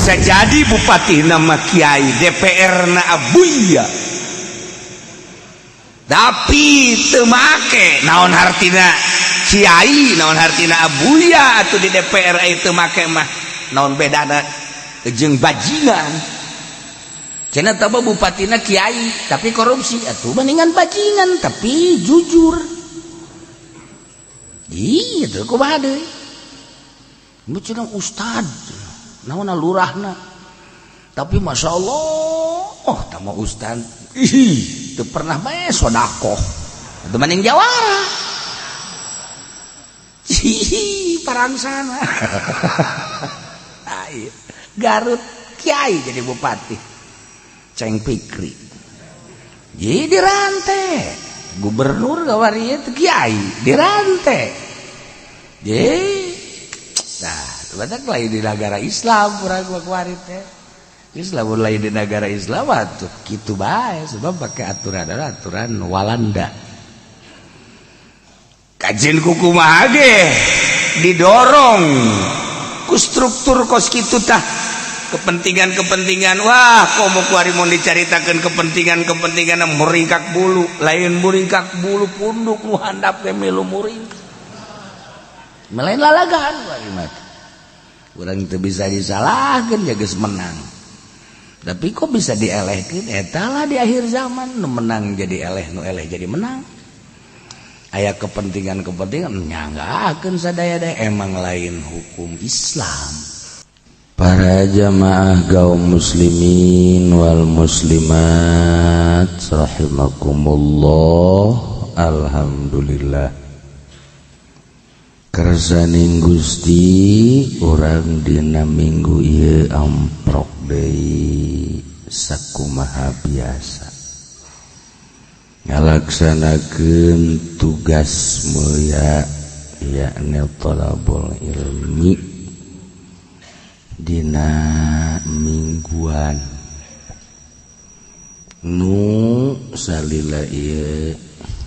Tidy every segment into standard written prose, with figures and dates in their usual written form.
Bisa jadi bupati nama kiai, DPR na abuya, tapi teu make. Naon hartina kiai, naon hartina abuya atau di DPR itu make mah, naon bedana jeung bajingan? Cenah taba bupatina kiai tapi korupsi, atuh mendingan bajingan tapi jujur. Iya tuh, kumaha deui? Cenah ustad naon lurahna, tapi masya Allah, oh tama ustad ih teu pernah bae sodakoh, atuh mending jawara. Hihi, parangsana. Garut kiai jadi bupati, Ceng Pikri jadi rantai gubernur gawari itu kiai dirantai. Jadi nah, batak lain di negara Islam kurang gua kuari teh. Islam lain di negara Islam atuh kitu bae, sebab pakai aturan adalah aturan Walanda. Kajian kumaha ge didorong ku struktur kos kitu tah, kepentingan-kepentingan. Wah, komo kuari mau dicaritakan kepentingan-kepentingan, muringkak bulu, lain muringkak bulu punduk, nu handap ge milu muring, melain lalagan. Kuari mah urang teu bisa disalahkeun, ya geus menang, tapi kok bisa dielehkeun? Eta lah di akhir zaman, nu menang jadi eleh, nu eleh jadi menang. Aya kepentingan-kepentingan, nyanggakeun sadaya-daya, emang lain hukum Islam. Para jamaah kaum muslimin wal muslimat rahimakumullah, alhamdulillah kersaning Gusti urang dina minggu ieu amprok deui sakumaha biasa ngalaksanakeun tugas mulia, yakni thalabul ilmi dina mingguan nu salila ieu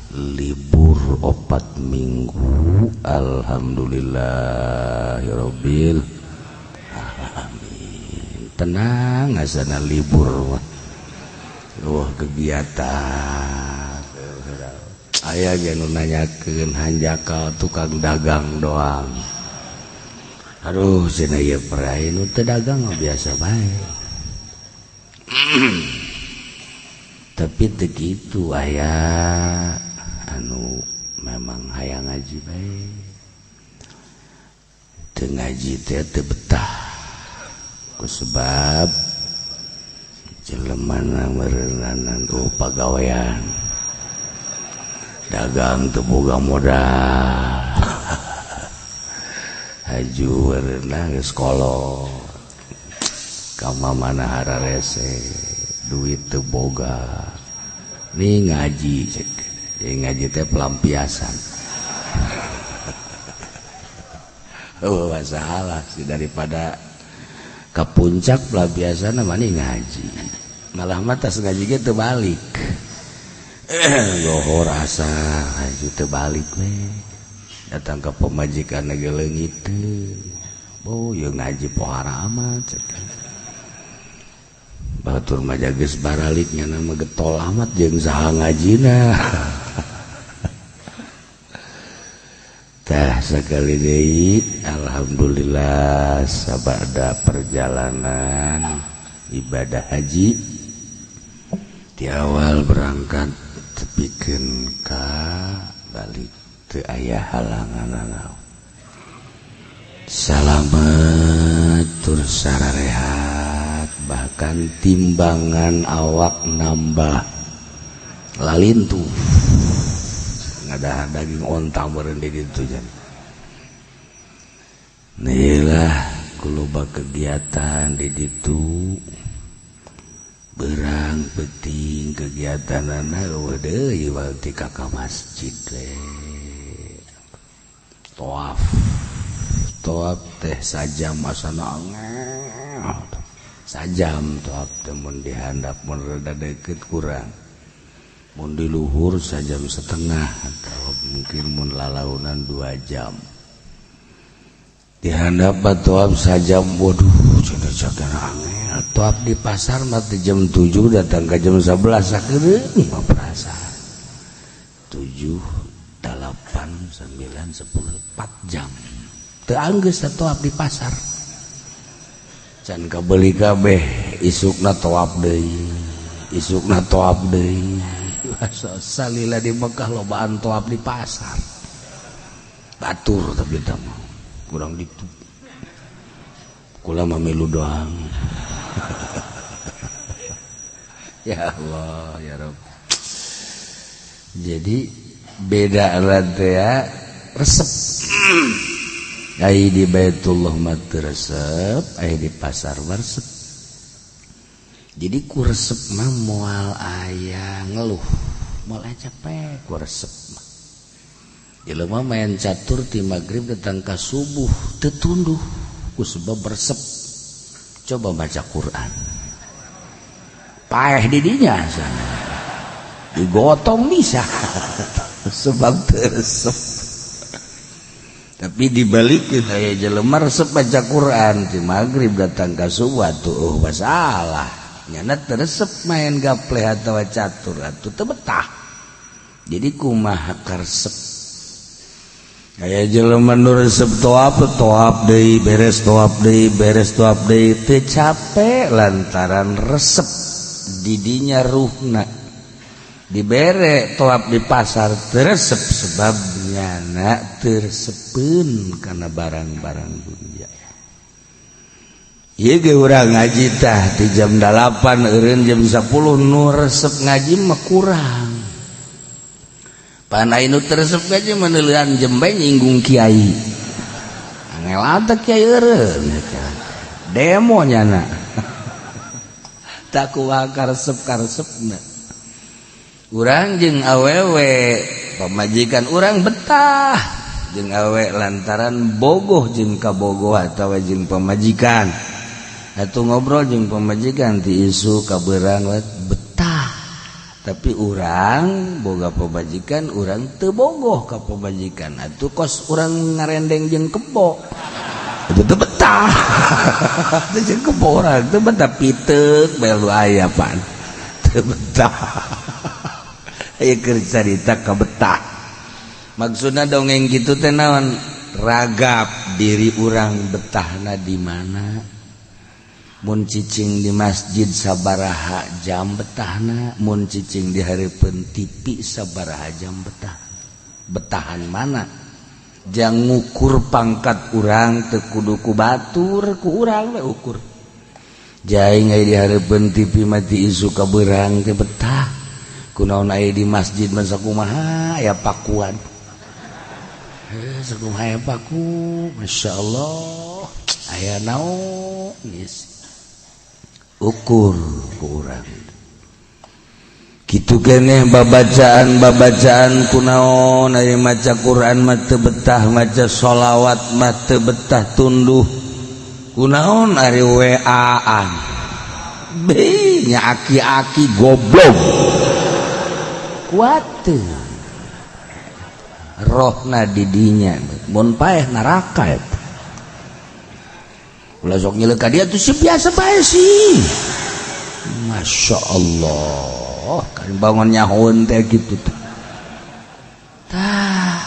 libur 4 minggu. Alhamdulillahirabbil alamin, tenang asana libur mah. Wah, kegiatan aya ge nu nanyakeun hanjakal tukang dagang doang. Aduh, cenah ieu perai nu teu dagang mah biasa bae, tapi teu kitu, aya anu memang hayang ngaji bae, teu ngaji teh teu betah, ku sebab jelema meureunana oh pagawean dagang teu boga modal, haju meureunna geus kolot ka mamana hararese, duit teu boga nih, ngaji cek. Jadi ngaji teh pelampiasan. Oh, masalah sih, daripada ke puncak pelampiasan mah nih ngaji. Malah mah tas ngaji ge teu balik. Lohor asar haju teu balik we. Datang ke pemajikan ge leungit teu. Oh, ye ngaji pohara amat cek. Batur mah geus baralik nya mah getol amat jeung saha ngajina. Tah, sekali deui alhamdulillah sabada perjalanan ibadah haji di awal berangkat tepikeun ka balik teu aya halangan nanaon, salamet tur sararehat, bahkan timbangan awak nambah lalintuh ngadahan daging onta meureun di ditu. Jan lah kuloba kegiatan di ditu, berang penting kegiatan anak deui ti ka masjid we. Toaf toaf teh sajam, asana sajam toaf teh, mun dihandap, mun rada deket kurang, mun di luhur sajam setengah atau mungkin mun lalaunan 2 jam. Dihandap toaf sajam, waduh, cenah cakana. Toab di pasar mah jam 7 datang ke jam 11 sakeureung mah perasaan. 7, 8, 9, 10, 4 jam. Teu anggeus toab di pasar. Can kabeli kabeh, isukna toab deui. Isukna toab deui. Salila di Mekah lobaan toab di pasar. Batur tapi eta mah kurang ditu. Kula mah milu doang. Ya Allah, ya Rabb. Jadi beda teh ya resep. Ai di Baitullah mah teu resep, ai di pasar mah resep. Jadi ku resep mah moal aya ngeluh, moal aya capek ku resep mah. Jelema main catur ti magrib datang ka subuh teu tunduh ku sebab resep. Coba baca Quran. Paeh didinya sana. Digotong bisa sebab teu resep. Tapi dibalikin aya jelema resep baca Quran ti magrib datang ka subuh atuh oh masalah. Nyana teu resep main gaple atawa catur atuh teu betah. Jadi kumaha karesep. Aya jelema nu resep toab, toab deui, beres toab deui, beres toab deui, teu capek lantaran resep didinya ruhna. Dibere toab di pasar teu resep sebab nyana teu resepeun kana barang-barang dunia. Ieu ge urang ngaji tah di jam 8 eureun jam 10 nu resep ngaji mah kurang. Pan aya nu teu resep ngaji mah neuleuan jembe nyinggung kiai. Angel teh kiai eureun demo nyana. Tak kumaha karesep-karesepna. Urang jeung awewe pamajikan urang betah jeung awe lantaran bogoh jeung kabogoh atawa jeung pamajikan. Atuh ngobrol jeung pamajikan ti isuk ka beurang betah. Tapi urang boga pamajikan urang teu bogoh ka pamajikan. Atuh kos urang ngarendeng jeung kebo. Itu teu betah. Teu jeung kebo urang teu betah piteuk bae lu aya pan. Teu betah. Aya keur carita ka betah. Maksudna dongeng kitu teh naon? Ragap diri urang betahna di mana? Mun cicing di masjid sabaraha jam betahna, mun cicing di hareupeun TV sabaraha jam betah. Betahan mana? Jang ngukur pangkat urang teu kudu ku batur, ku urang we ukur. Jaing aya di hareupeun TV mati isuk ka beurang teh betah. Kunaon aya di masjid mah sakumaha aya pakuan. Heuh sakumaha aya paku, masyaallah. Aya naon geus. Ukur ku urang. Kitu keneh babacaan-babacaan kunaon aya maca Quran mah teu betah, maca sholawat mah teu betah tunduh. Kunaon ari WA-an. Be nya aki-aki goblok. Kuat teu. Rohna didinya mun paeh neraka eta. Ulah sok nyelek ka dia tuh si biasa bae sih. Masya Allah, kan bangun nyahoeun teh kitu teh. Tah,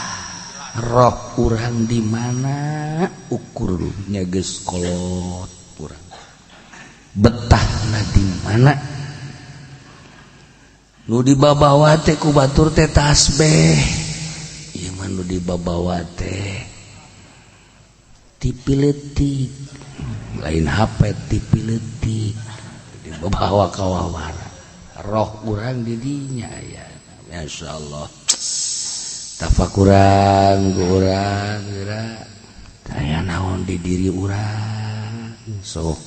roh urang di mana ukur nya geus kolot urang. Betahna di mana? Nu dibabawa teh ku batur teh tasbih. Ieu mah nu dibabawa teh TV leutik. Lain HP TV leutik dibawa ka wawara. Roh urang di dinya ya. Masyaallah. Tafakuran ku urang geura aya naon di diri urang. Sok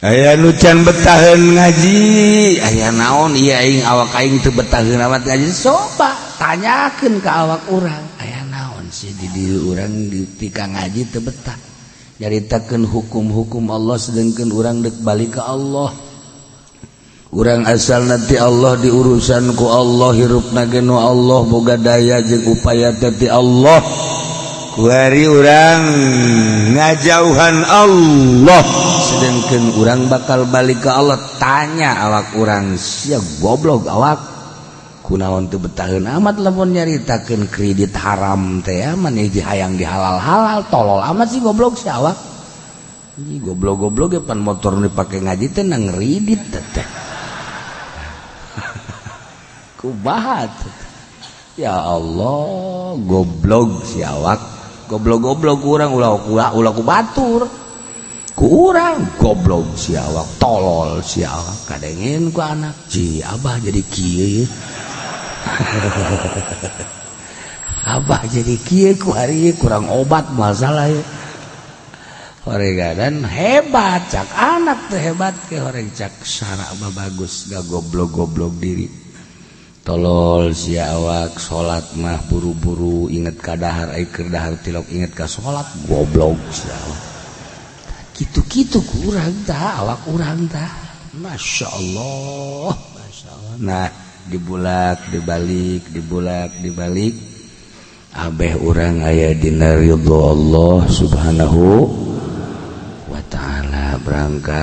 aya nu can betaheun ngaji, aya naon ieu aing awak aing teu betaheun amat ngaji, coba tanyakeun ka awak urang. Aya naon sih di diri urang tika ngaji teu betah. Nyaritakeun hukum-hukum Allah sedangkan urang dek balik ke Allah. Urang asal nanti Allah diurusan ku Allah, hirupna ge nu Allah, boga daya jeung upaya teh ti Allah. Kuari urang ngajauhan Allah Sedangkan urang bakal balik ke Allah. Tanya awak urang, sia goblok awak, kunaon teu betaheun amat lamun nyaritakeun kredit haram teh maneh hayang dihalal-halal, tolol amat sih goblok si awak. Ini goblok-goblok ya, pan motor dipake ngaji teh nang kredit teh. Kumaha? Ya Allah, goblok si awak, goblok-goblok kurang ulah ulah ulah ku batur kurang, goblok si awak, tolol si awak. Kadengin ku anak, "Ji, abah jadi kieu, abah jadi kieu ku hari kurang obat masalah ya." Horegadan hebat cak anak tuh, hebat ke horeng cak syarak mah bagus, gak goblok-goblok diri. Tolol si awak, salat mah buru-buru inget ka dahar, ai keur dahar tilok inget ka salat, goblok si awak. Kitu-kitu kurang tah awak urang tah. Masya Allah, Masya Allah. Nah, dibulak dibalik, dibulak dibalik, abeh urang aya dina ridho Allah Subhanahu wa ta'ala. Berangkat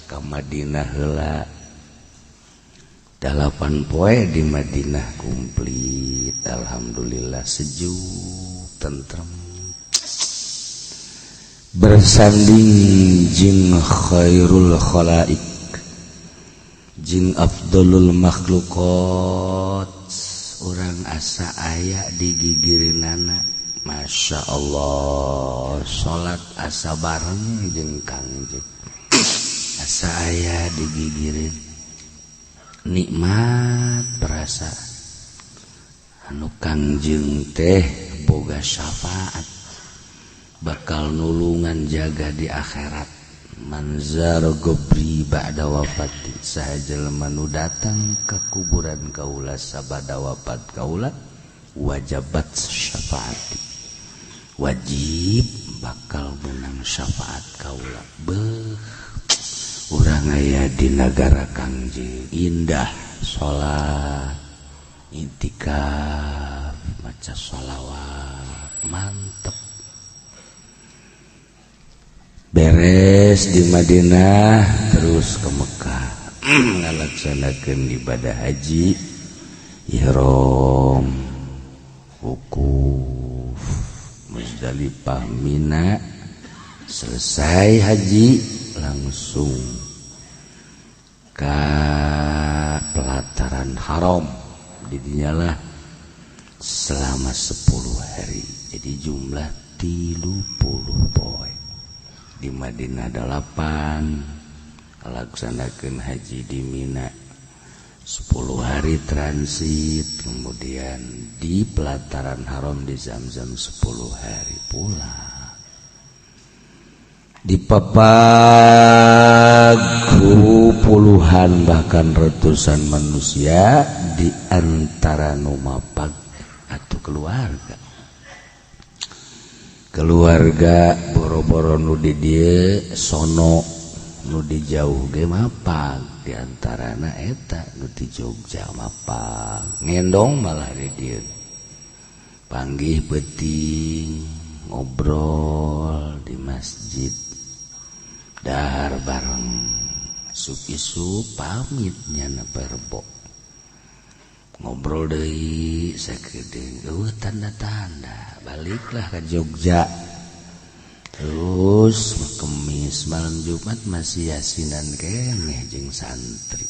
ke Madinah heula, 8 poe di Madinah komplit, alhamdulillah sejuk, tentrem, bersanding jeung khairul khalaik, jeung afdalul makhluqat. Urang asa aya di gigireunana. Masya Allah, salat asa bareng jeung Kangjeng, asa aya di gigireun, nikmat perasa anu Kangjeng teh boga syafaat, bakal nulungan jaga di akhirat. Man zara qobri ba'da wafati, saha jelema nu datang ke kuburan kaula sabada wafat kaula, wajabat syafaati, wajib bakal menang syafaat kaula. Beuh, urang aya di nagara Kangjeng, indah, salat, itikaf, maca sholawat, mantep. Beres di Madinah, terus ke Mekah, ngalaksanakeun ibadah haji, ihram, wukuf, Muzdalifah, Mina. Selesai haji langsung ke pelataran haram, didinyalah selama 10 hari. Jadi jumlah 30 poe di Madinah, 8 laksanakan haji di Mina, 10 hari transit, kemudian di pelataran haram di Zam-Zam 10 hari pula. Dipapag puluhan bahkan ratusan manusia, di antara nu mapag atau keluarga keluarga, boro-boro nu di dieu, sono nu di jauh ge mapag, diantarana eta nu di Jogja mapag, ngendong malah di dieu, panggih peuting, ngobrol di masjid, dahar bareng, isuk-isuk pamitnya na perbo, ngobrol deui sakedeung, eueuh tanda-tanda baliklah ke Jogja. Terus Kemis, malam Jumat masih yasinan keneh jeung santri.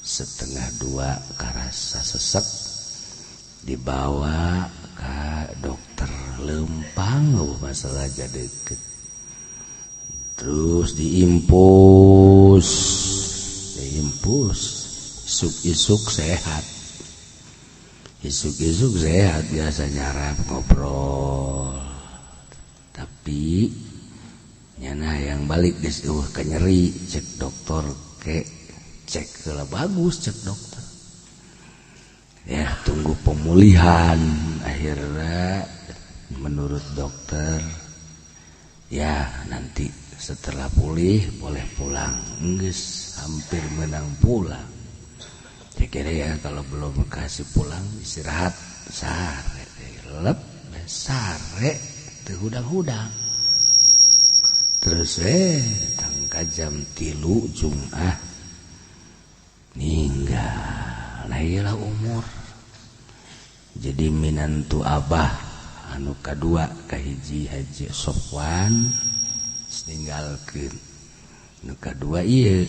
1:30 karasa sesek, dibawa ke dokter lempang, oh, masalah deket, terus diimpus, diimpus, isuk-isuk sehat, isuk-isuk sehat, biasa nyarap, ngobrol. Tapi nyana yang balik geus eueuh kanyeri, cek dokter ke cek heula bagus, cek dokter ya tunggu pemulihan. Akhirnya menurut dokter ya nanti setelah pulih boleh pulang. Geus hampir menang pulang. Saya kira ya kalau belum kasih pulang, istirahat, sare lep, sare teu hudang-hudang. Terus tangka jam 3 Jumat ninggal. Nah, iyalah umur. Jadi minantu Abah anu kadua, kahiji Haji Sofwan ninggalkeun, nu kadua ieu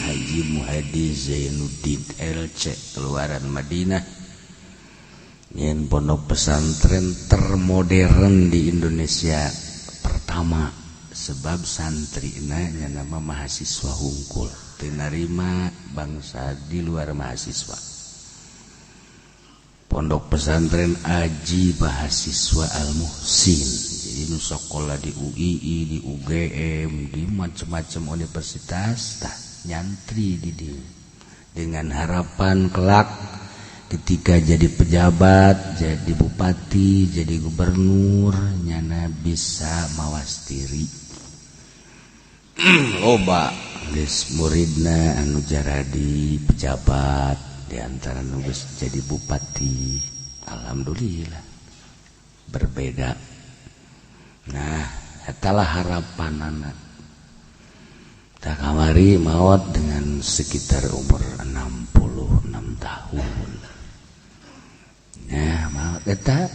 Haji Muhadi Zainuddin LC, keluaran Madinah, nyen pondok pesantren termodern di Indonesia pertama, sebab santri nya nama mahasiswa hungkul, teu narima bangsa di luar mahasiswa. Pondok Pesantren Aji Mahasiswa Al Muhsin. Jadi nu sekolah di UII, di UGM, di macam-macam universitas tah nyantri di dieu dengan harapan kelak ketika jadi pejabat, jadi bupati, jadi gubernur, nyana bisa mawas diri. Loba geus muridna anu jaradi pejabat, diantara nu geus jadi bupati, alhamdulillah berbeda. Nah, etalah harapan anak. Tak kamari maut dengan sekitar umur 66 tahun. Nah, maut eta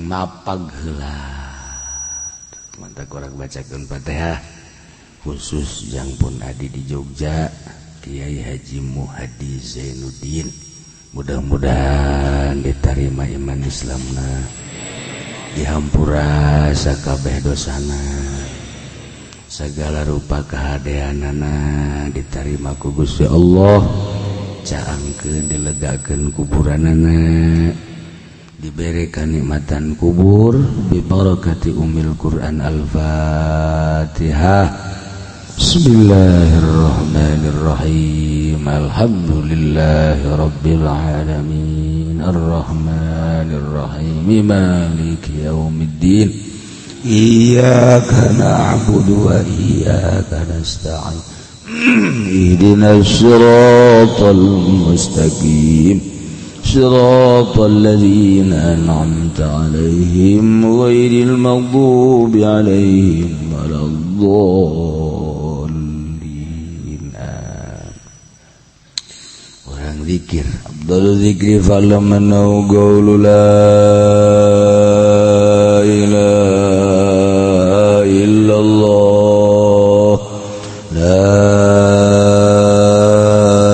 mapag heula. Mantap, kurang bacakeun Fatihah khusus yang pun adi di Jogja, Kiai Haji Muhadi Zainuddin. Mudah-mudahan diterima iman Islamna, dihampura sakabeh dosana, segala rupa kahadeanana diterima ku Gusti Allah, caangkeun, dilegakeun kuburanana, diberi kanikmatan kubur, bi barakati umil Quran. Al-Fatihah. Bismillahirrahmanirrahim. Alhamdulillahi rabbil alamin, arrahmanirrahim, maliki yaumiddin, iyyaka na'budu wa iyyaka nasta'in, ihdinas siratal mustaqim, صراط الذين أنعمت عليهم، غير المغضوب عليهم ولا الضالين. Orang zikir, أفضل الذكر فاعلم أنه قول لا إله إلا الله، لا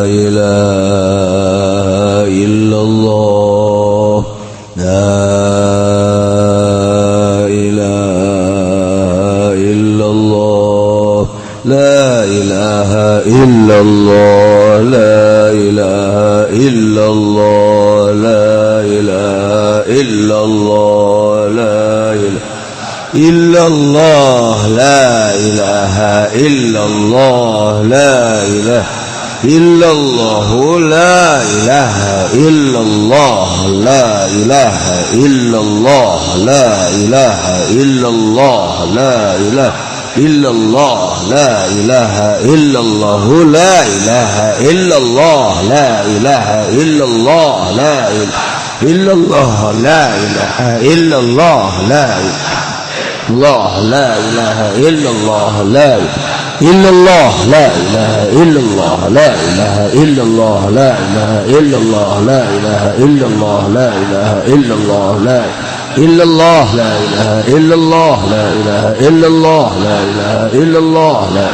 إله إلا الله، لا إله إلا الله، لا إله إلا الله، لا إله إلا الله، لا إله إلا الله، لا إله إلا الله، لا إله إلا الله، لا إله إلا الله، لا إله إلا الله، لا إله إلا الله، لا إله إلا الله، لا إله إلا الله، لا إله إلا الله، لا إله إلا الله، لا إله إلا الله، لا إله إلا الله، لا إله إلا الله، لا الله، لا إله إلا الله، لا إلا الله، لا إله إلا الله، لا إله إلا الله، لا إله إلا الله، لا إله إلا الله، لا إله إلا الله، لا إلا الله، لا إله إلا الله، لا إله إلا الله، لا إله إلا الله، لا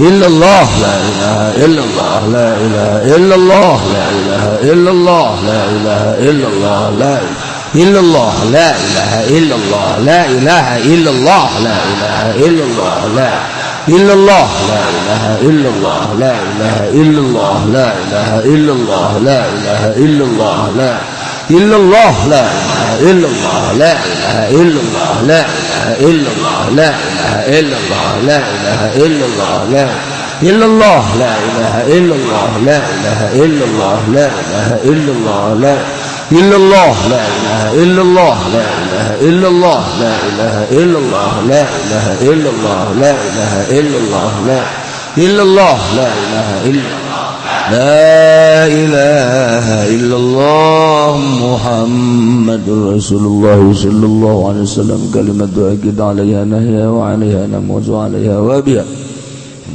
إلا الله، لا إله إلا الله، لا إله إلا الله، لا إله إلا الله، لا إله إلا الله، لا إلا الله، لا إله إلا الله، لا إله إلا الله، لا إله إلا الله، لا إلا الله، لا إله إلا الله، لا إله إلا الله، لا إله إلا الله، لا إله إلا الله، لا إلا الله، لا إله إلا الله، لا إله إلا الله، لا إله إلا الله، لا إله إلا الله، لا إله إلا الله، لا إلا الله، لا إله إلا الله، لا إله إلا الله، لا إله إلا الله، لا إلا الله، لا إله إلا الله، لا إله إلا الله، لا إله إلا الله، لا إله إلا الله، لا إله إلا الله، لا إلا الله، لا إله إلا الله. La ilaha illallah Muhammadur Rasulullah sallallahu alaihi wasallam kalimatu akid alaiha nahya wa alaiha namut wa alaiha wa biha.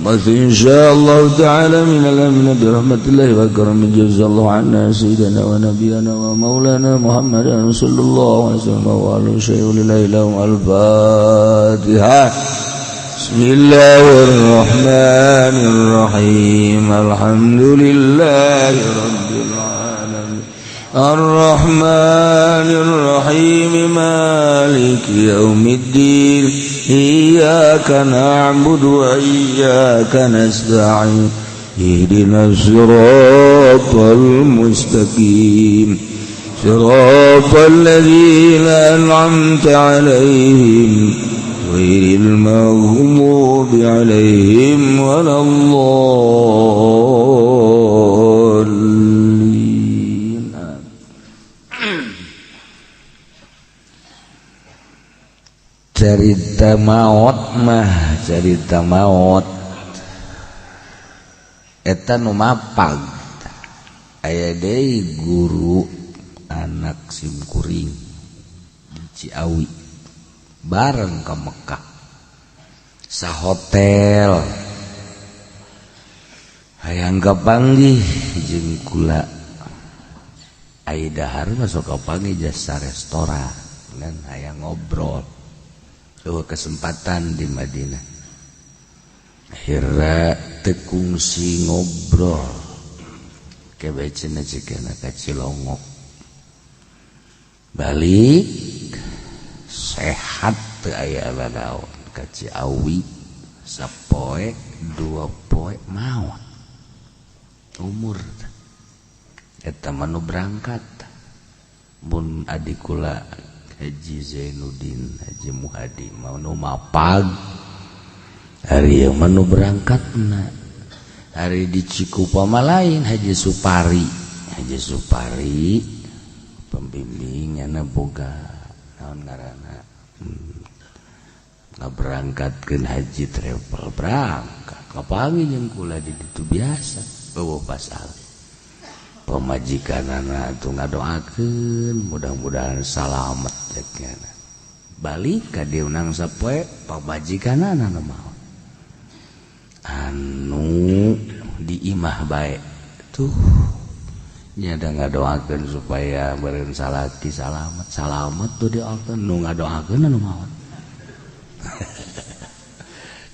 إن شاء الله تعالى من الأمن برحمة الله وكرم جزا الله عنا سيدنا ونبينا ومولانا محمد صلى الله عليه وسلم وعلى شيء لله لهم الفاتحة. بسم الله الرحمن الرحيم. الحمد لله رب العالمين الرحمن الرحيم مالك يوم الدين إياك نعبد وإياك نستعين اهدنا الصراط المستقيم صراط الذين أنعمت عليهم غير المغضوب عليهم ولا الضالين. Cerita maot mah, cerita maot eta nu mapag aya deui guru anak simkuring di Ciawi bareng ke Mekah sahotel hayang kapanggih jeung kula. Ai dahar masuk kapanggih jasa restoran dan hayang ngobrol. Eueuh kesempatan di Madinah, akhirna teu kungsi ngobrol, kebe cenah cekena ka Cilongok balik sehat teu aya nanaon ka Ciawi sapoe dua poe maot umur eta mah nu berangkat. Mun adik kula Haji Zainuddin Haji Muhadi mau nu mapag, hari ieu mah nu berangkatna. Hari di Cikupa mah lain, Haji Supari. Haji Supari pembimbingnya boga naon ngaranna, ngaberangkatkeun haji travel, berangkat kapanggih jeung kula di ditu biasa eueuh pasal. Pamajikanana atuh ngadoakeun mudah-mudahan salamet cek. Balik ka dieu nang sapoe pamajikanana nu maot anu di imah bae tuh nya da ngadoakeun supaya beureun salaki salamet salamet tuh diakeun nu ngadoakeun anu maot.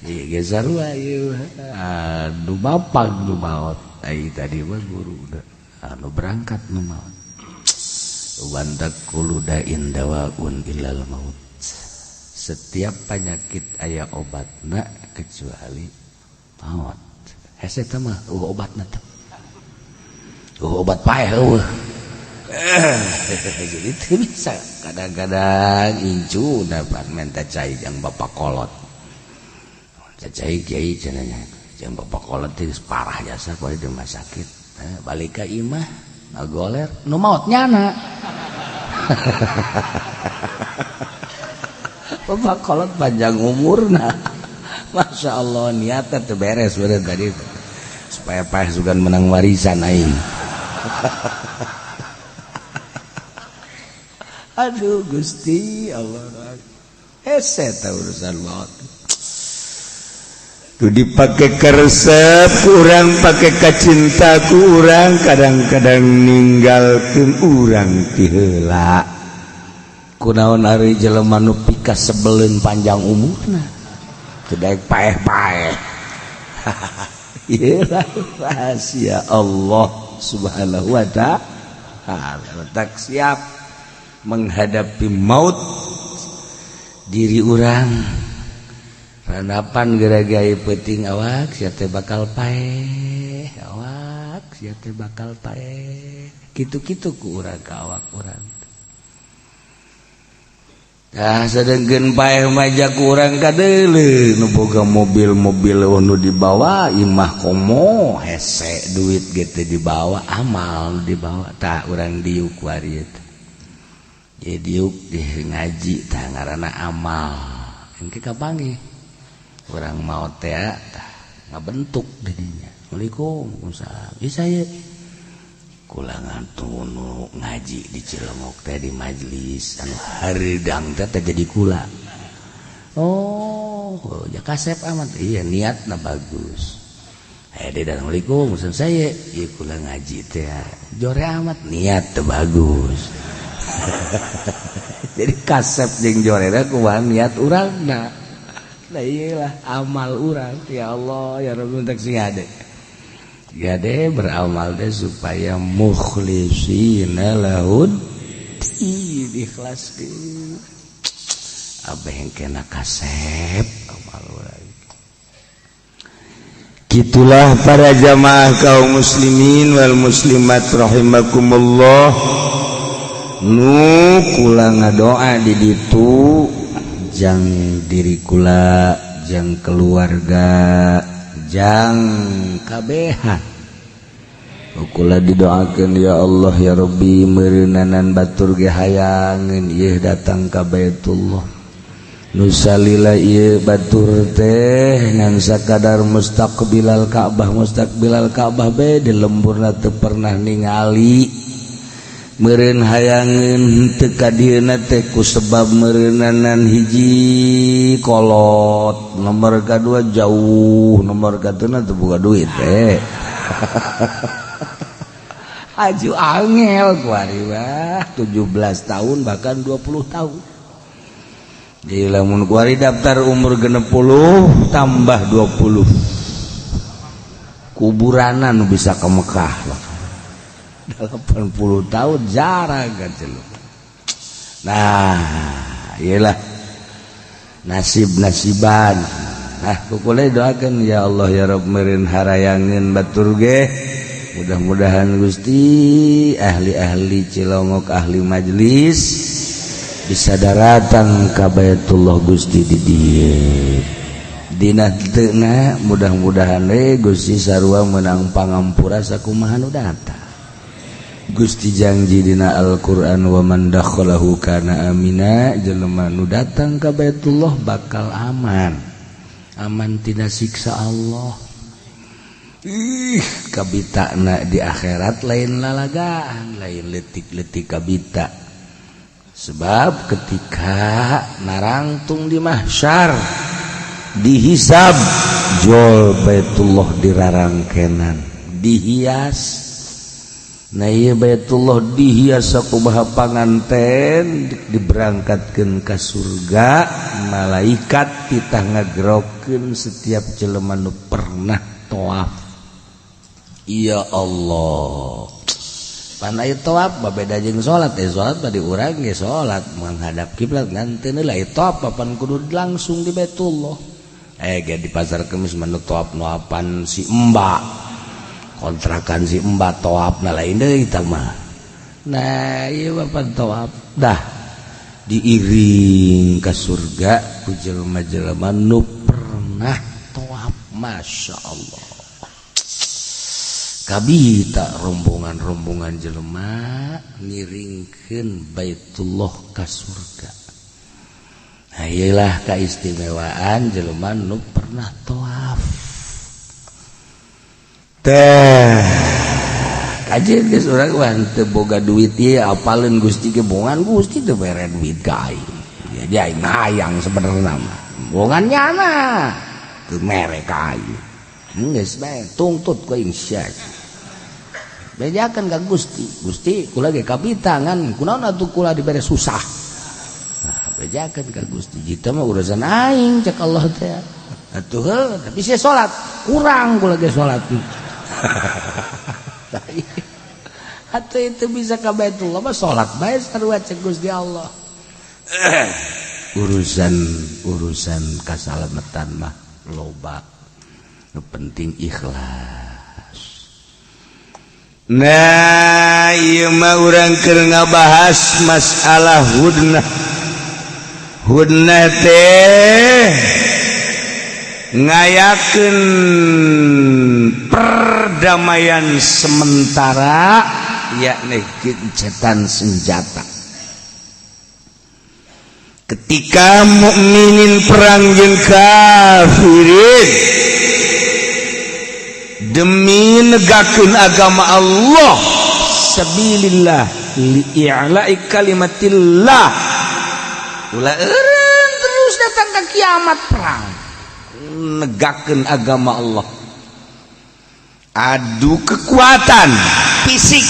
Ieu ge sarua ieu anu bapak nu maot, ai tadi mah guru anu berangkat nu maot. Wantak kullu da'in dawaun illal maut. Setiap penyakit aya obatna kecuali maut. Hese teh mah eueuh obatna teh, eueuh obat paeh eueuh. Jadi teu bisa kadang-kadang incu dapat minta cai jang bapak kolot, cai kiai cenah nya jang bapak kolot teh geus parah jasa poe di rumah sakit. Balik ka imah ngagoler nu maot nyana bapak kolot panjang umurna. Masya Allah, niatnya teu beres bener tadi supaya paeh sugan menang warisan aing. Aduh Gusti Allah, hese ta urusan maot. Tuh dipake karesep kurang pake kacinta ku urang, kadang-kadang ninggalkeun urang ti heula. Kunaon ari jelema nu pikasebeleun panjang umurna teu daek paeh-paeh. Ieu rahasia Allah Subhanahu wa ta'ala. Tak siap menghadapi maut diri urang ranapan geragai penting awak sia teh bakal paeh, awak sia teh bakal paeh, kitu-kitu ku urang ka awak urang. Tah sedengkeun paeh mah ku urang kadeuleu nu boga mobil-mobil nu dibawa imah komo hese duit ge teu dibawa, amal nu dibawa. Tah urang diuk kuari teh. Jadi diuk di ngaji tah ngaranna amal. Engke kapanggih urang maot teh tah Ngabentuk didinya. Assalamualaikum, Waalaikumsalam. Ih, saya kula ngatunu ngaji di Cilongok teh di majelis anu hareudang teh teh jadi kula. Oh, ya kasep amat. Iya, niatna bagus. Eh, Assalamualaikum, saya iya kula ngaji teh jore amat, niat teh bagus. Jadi kasep jeung jorena kumaha niat urangna. Nah, iyalah amal urang. Ya Allah, ya Rabbi, untuk sing hade. Gade beramal teh supaya mukhlisina lahud ikhlaskeun. Abeh yang kena kasep amal urang. Gitulah para jamaah kaum muslimin wal muslimat rahimakumullah. Nu kula ngadoa di ditu jang diri kula, jang keluarga, jang kabehan. Kula didoakeun, ya Allah ya Rabbi, meureunanan batur ge hayangeun ieu datang ka Baitullah. Nu salila ieu batur teh ngan sakadar mustaqbilal Ka'bah, mustaqbilal Ka'bah be di lemburna teu pernah ningali. Meureun hayangeun teu ka dieuna teh ku sebab meureunanan hiji kolot, nomor kadua jauh, nomor katuna teu boga duit teh. Aju angel kuari wah 17 tahun, bahkan 20 tahun. Di lamun kuari daftar umur 60 tambah 20 kuburanan bisa ke Mekah lah. 80 tahun jarang kan. Nah, iyalah nasib nasiban. Nah, kukule doakan, ya Allah ya Rabb, meureun harayangeun batur ge mudah-mudahan Gusti ahli-ahli Cilongok, ahli majelis bisa daratang ka Baitullah Gusti di dieu. Dina teu mudah-mudahan we Gusti sarua menang pangampura sakumaha nu datang. Gusti janji dina Al-Qur'an, wa man dakhalahu kana amina, jelema nu datang ka Baitullah bakal aman, aman tina siksa Allah. Ih, kabitana di akhirat lain lalagaan, lain letik-letik kabita, sebab ketika narangtung di mahsyar dihisab, jol Baitullah dirarangkenan, dihias. Nah, ieu Baitullah dihias sakumaha panganten, diberangkatkeun ka surga, malaikat titah ngagerokeun setiap jelema nu pernah tawaf. Ya Allah, pan aya tawaf beda jeung salat. Eh, salat mah di urang ge salat menghadap kiblat, ngan teu lah tawaf papan kudu langsung di Baitullah. Eh, ge di Pasar Kemis mah nu tawaf nu apan si Mbak, kontrakan si Mbak tawaf, nah lain deui eta mah. Nah, ieu mah pan tawaf dah diiring ke surga ku jelema-jelema nu pernah tawaf. Masya Allah, kabita rombongan-rombongan jelema ngiringkeun Baitullah ka surga. Nah, iyalah keistimewaan jelema nu pernah tawaf teh. Kajian geus urang wah teu boga duit ieu, apaleun Gusti ge, bongan Gusti teu bere duit ka aing. Ya, aing hayang sebenarnya mah bongan nyana teu mere ka aing. Geus bae tuntut ku aing sia. Bejakeun ka Gusti, Gusti kula ge kapitangan kunaon atuh kula dibere susah. Nah, bejakeun ka Gusti, jitu mah urusan aing, cek Allah teh. Atuh heuh, tapi sia salat kurang, kula ge salat. Atau itu bisa ke Baitullah mah salat bae sarua, cek Gusti Allah. Urusan urusan kasalamatan mah loba, nu penting ikhlas. Nah, ieu mah urang keur ngabahas masalah hudnah. Hudnah teh ngayakeun perdamaian sementara, yakni gencatan senjata. Ketika mukminin perang jeung kafirin. Negakeun agama Allah, sabilillah li'i'la'i kalimatillah. Ulah eureun terus datang ke kiamat perang negakeun agama Allah, adu kekuatan fisik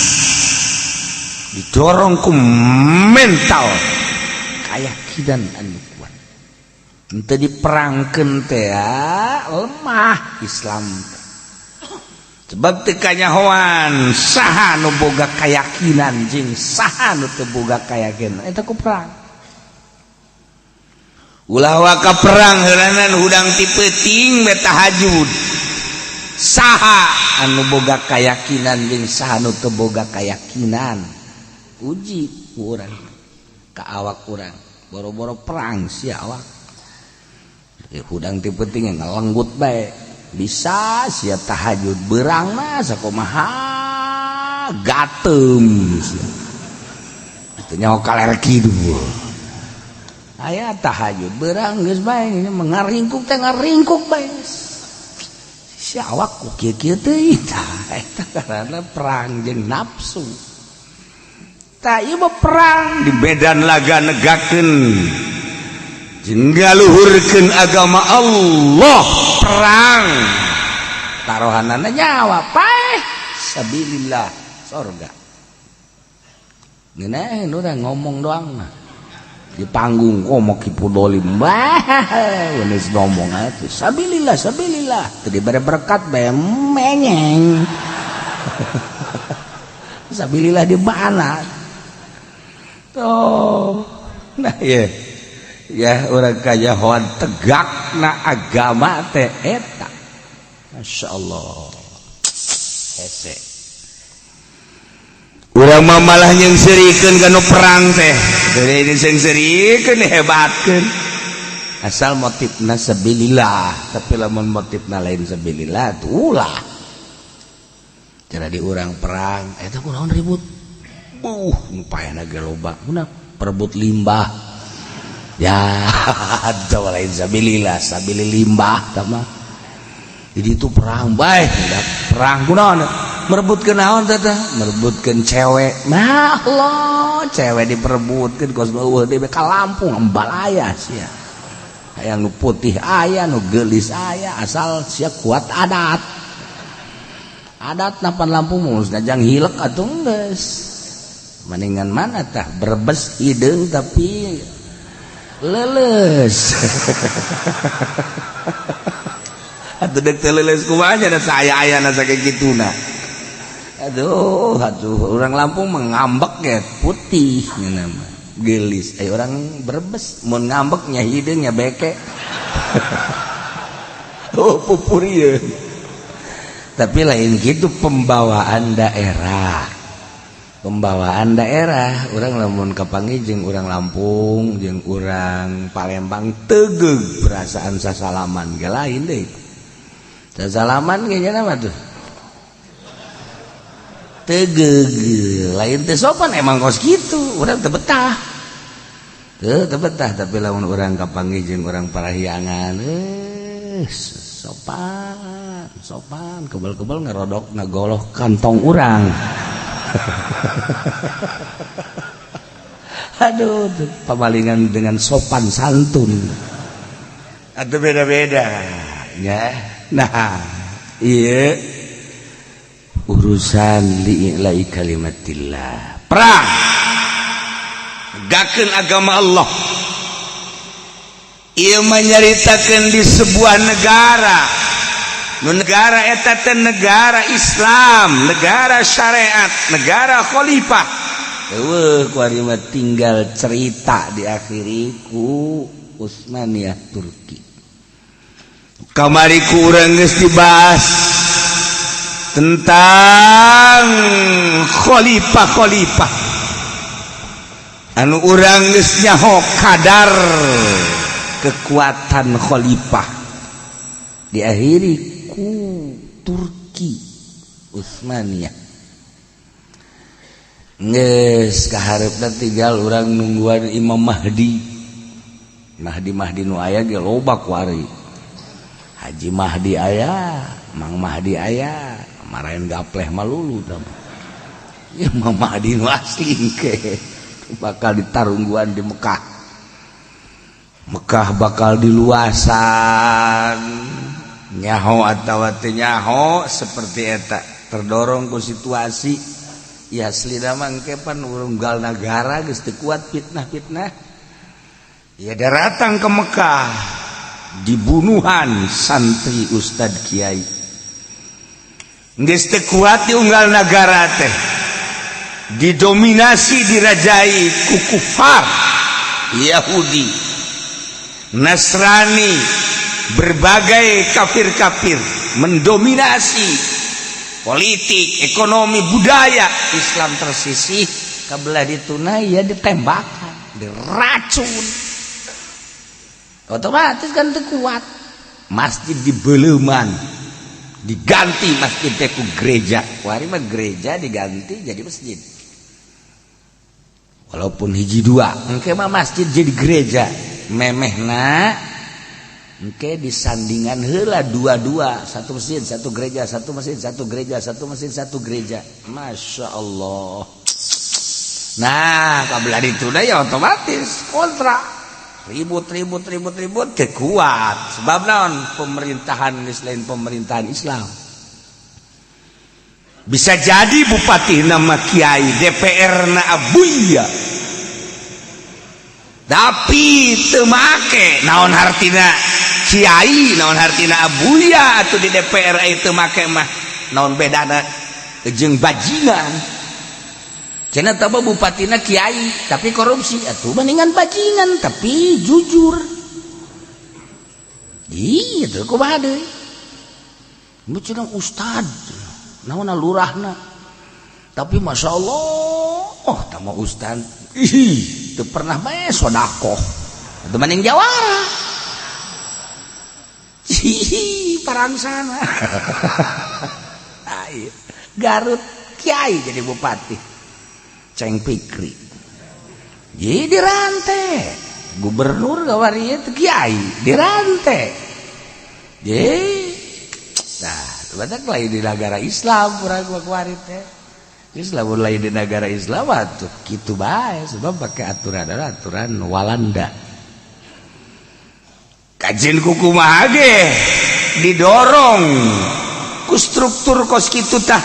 didorong ku mental, keyakinan anu kuat. Henteu diperangkeun teh lemah Islam teh. Sebab teu kanyahoan saha nu boga keyakinan jeung saha nu teu boga keyakinan eta ku perang. Ulah waka perang heulanan hudang ti peuting be tahajud, saha anu boga keyakinan jeung saha nu teu boga keyakinan. Uji ku urang ka awak urang, boro-boro perang sia awak hudang ti peuting ngalenggut bae bisa sia tahajud, berang mah sakumaha gatem sia. Teu nyaho kaler kidul aya tahajud, berang geus bae mengaringkuk teh ngaringkuk bae si awak ku kieu-kieu teuing. Tah, eta karena perang jeung nafsu. Tah, ieu mah perang di medan laga negakeun jeung ngaluhurkeun agama Allah, perang taruhanana nyawa, paeh sabilillah sorga. Ngeunah urang ngomong doang mah di panggung, komo Ki Pudolim bah geus ngomong atuh sabilillah sabilillah, teu dibere berkat bae menyeng. Sabilillah di mana tuh? Nah, ya ya urang kanyahoan tegakna agama teh eta. Masya Allah, hese. Urang mah malah nyengserikeun kana perang teh. Jadi nyengserikeun, hebatkeun asal motifna sabilillah. Tapi lamun motifna lain sabilillah tuh ulah. Cara di urang perang eta kunaon ribut? Buh, nu ge loba. Kunaon perebut limbah? Ya, coba lain sabilillah, sabili limbah tah mah. Jadi itu perang bae, perang kunaon? Merebutkeun naon teh? Merebutkeun cewek. Nah Allah, cewek diperebutkeun kos eueuh deui ka Lampung embalaya sia. Aya nu putih, aya nu geulis, aya asal sia kuat adat. Adat napan Lampung mah ngajang hilek atuh geus. Mendingan mana tah, Brebes hideung tapi leles atuh dek teu leuleus kumaha nya, da saya-ayana sakituna. Aduh aduh, orang Lampung mengambek ya putih mah gelis, ayo orang Brebes mun ngambeknya hideungnya beke. Oh, pupurieun. Tapi lain gitu, pembawaan daerah, pembawaan daerah. Orang lamun kapanggih jeung orang Lampung jeung orang Palembang tegeg perasaan sasalaman ge lain deh. Sasalaman kayaknya nama tuh tegeg, lain teh sopan, emang kos gitu. Orang teu betah, teu teu betah. Tapi lamun orang kapanggih jeung orang Parahyangan, eh, sopan sopan, kebel-kebel ngerodok ngagoloh kantong urang. Aduh, tuh, pamalingan dengan sopan santun atau beda-beda ya. Nah, iya, urusan li'i'la'i kalimatillah, perang negakeun agama Allah. Ieu menyaritakeun di sebuah negara. Nu negara eta teh negara Islam, negara syariat, negara khalifah. Eueuh kuari mah tinggal cerita diakhiri ku Utsmaniyah Turki. Kamari ku urang geus dibahas tentang khalifah-khalifah anu urang geus nyaho kadar kekuatan khalifah diakhiri ku Turki Utsmaniyah. Geus kahareupna tinggal urang nungguan Imam Mahdi. Mahdi Mahdi nu aya ge loba kuari. Haji Mahdi aya, Mang Mahdi aya, marahin gapleh malulu tah. Ya Mang Mahdi nu asli ke bakal ditarungguan di Mekah. Mekah bakal diluasan. Nyaho atawa teu nyaho seperti eta terdorong ku situasi. Ya aslina mah engke pan unggal nagara geus teu kuat fitnah-fitnah. Ya datang ke Mekah dibunuhan santri ustad kiai. Geus teu kuat di unggal nagara teh. Didominasi dirajai ku kufar Yahudi, Nasrani, berbagai kafir-kafir mendominasi politik, ekonomi, budaya. Islam tersisih kabelah ditunai ya ditembakan, diracun. Otomatis kan teu kuat. Masjid dibeleuman, diganti masjid teh ku gereja. Kuari mah gereja diganti jadi masjid. Walaupun hiji dua, engke mah masjid jadi gereja. Memehna engke disandingan heula dua-dua, satu masjid, satu gereja, satu masjid, satu gereja, satu masjid, satu gereja. Masya Allah. Nah, kabelah itu ya otomatis kontra. Ribut, ribut, ribut, ribut, kuat. Sebab naon? Pemerintahan lain pemerintahan Islam. Bisa jadi bupati nama kiai, DPR na abuya. Tapi teu make naon hartina kiai, naon hartina abuya atau di DPR itu make mah naon bedana jeung bajingan. Cenah tah bupatina kiai tapi korupsi, atuh mendingan bajingan tapi jujur. Iya tuh kumaha deui? Mun cenah ustad, naonna lurahna. Tapi masya Allah, oh tah mah ustad, ih, teu pernah bae sodakoh. Atuh mending jawara. Hihi, parangsana. Ayo, Garut kiai jadi bupati. Ceng Pikri. Jadi dirante. Gubernur gawari itu kiai, dirante. Jadi nah, batak lain di negara Islam urang mah kuari teh. Islam lain di negara Islam atuh kitu bae sebab pakai aturan aturan Walanda. Kajeun kumaha ge didorong ku struktur kos kitu tah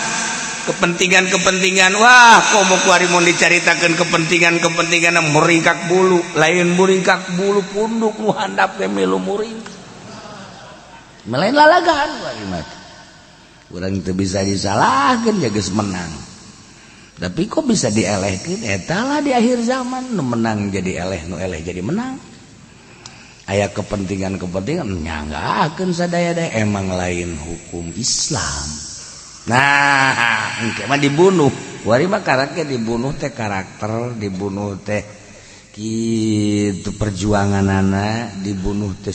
kepentingan-kepentingan. Wah, komo kuari mun dicaritakeun kepentingan-kepentingan muringkak bulu, lain muringkak bulu punduk nu handap teh milu muringkak. Melain lalagaan kuari mah. Urang teu bisa disalahkeun ya geus menang. Tapi kok bisa dielehkeun eta lah di akhir zaman nu menang jadi eleh, nu eleh jadi menang. Aya kepentingan-kepentingan nyanggakeun sadaya-daya emang lain hukum Islam. Nah, engke mah dibunuh. Wari mah karakter dibunuh teh karakter, dibunuh teh kitu perjuanganana, dibunuh teh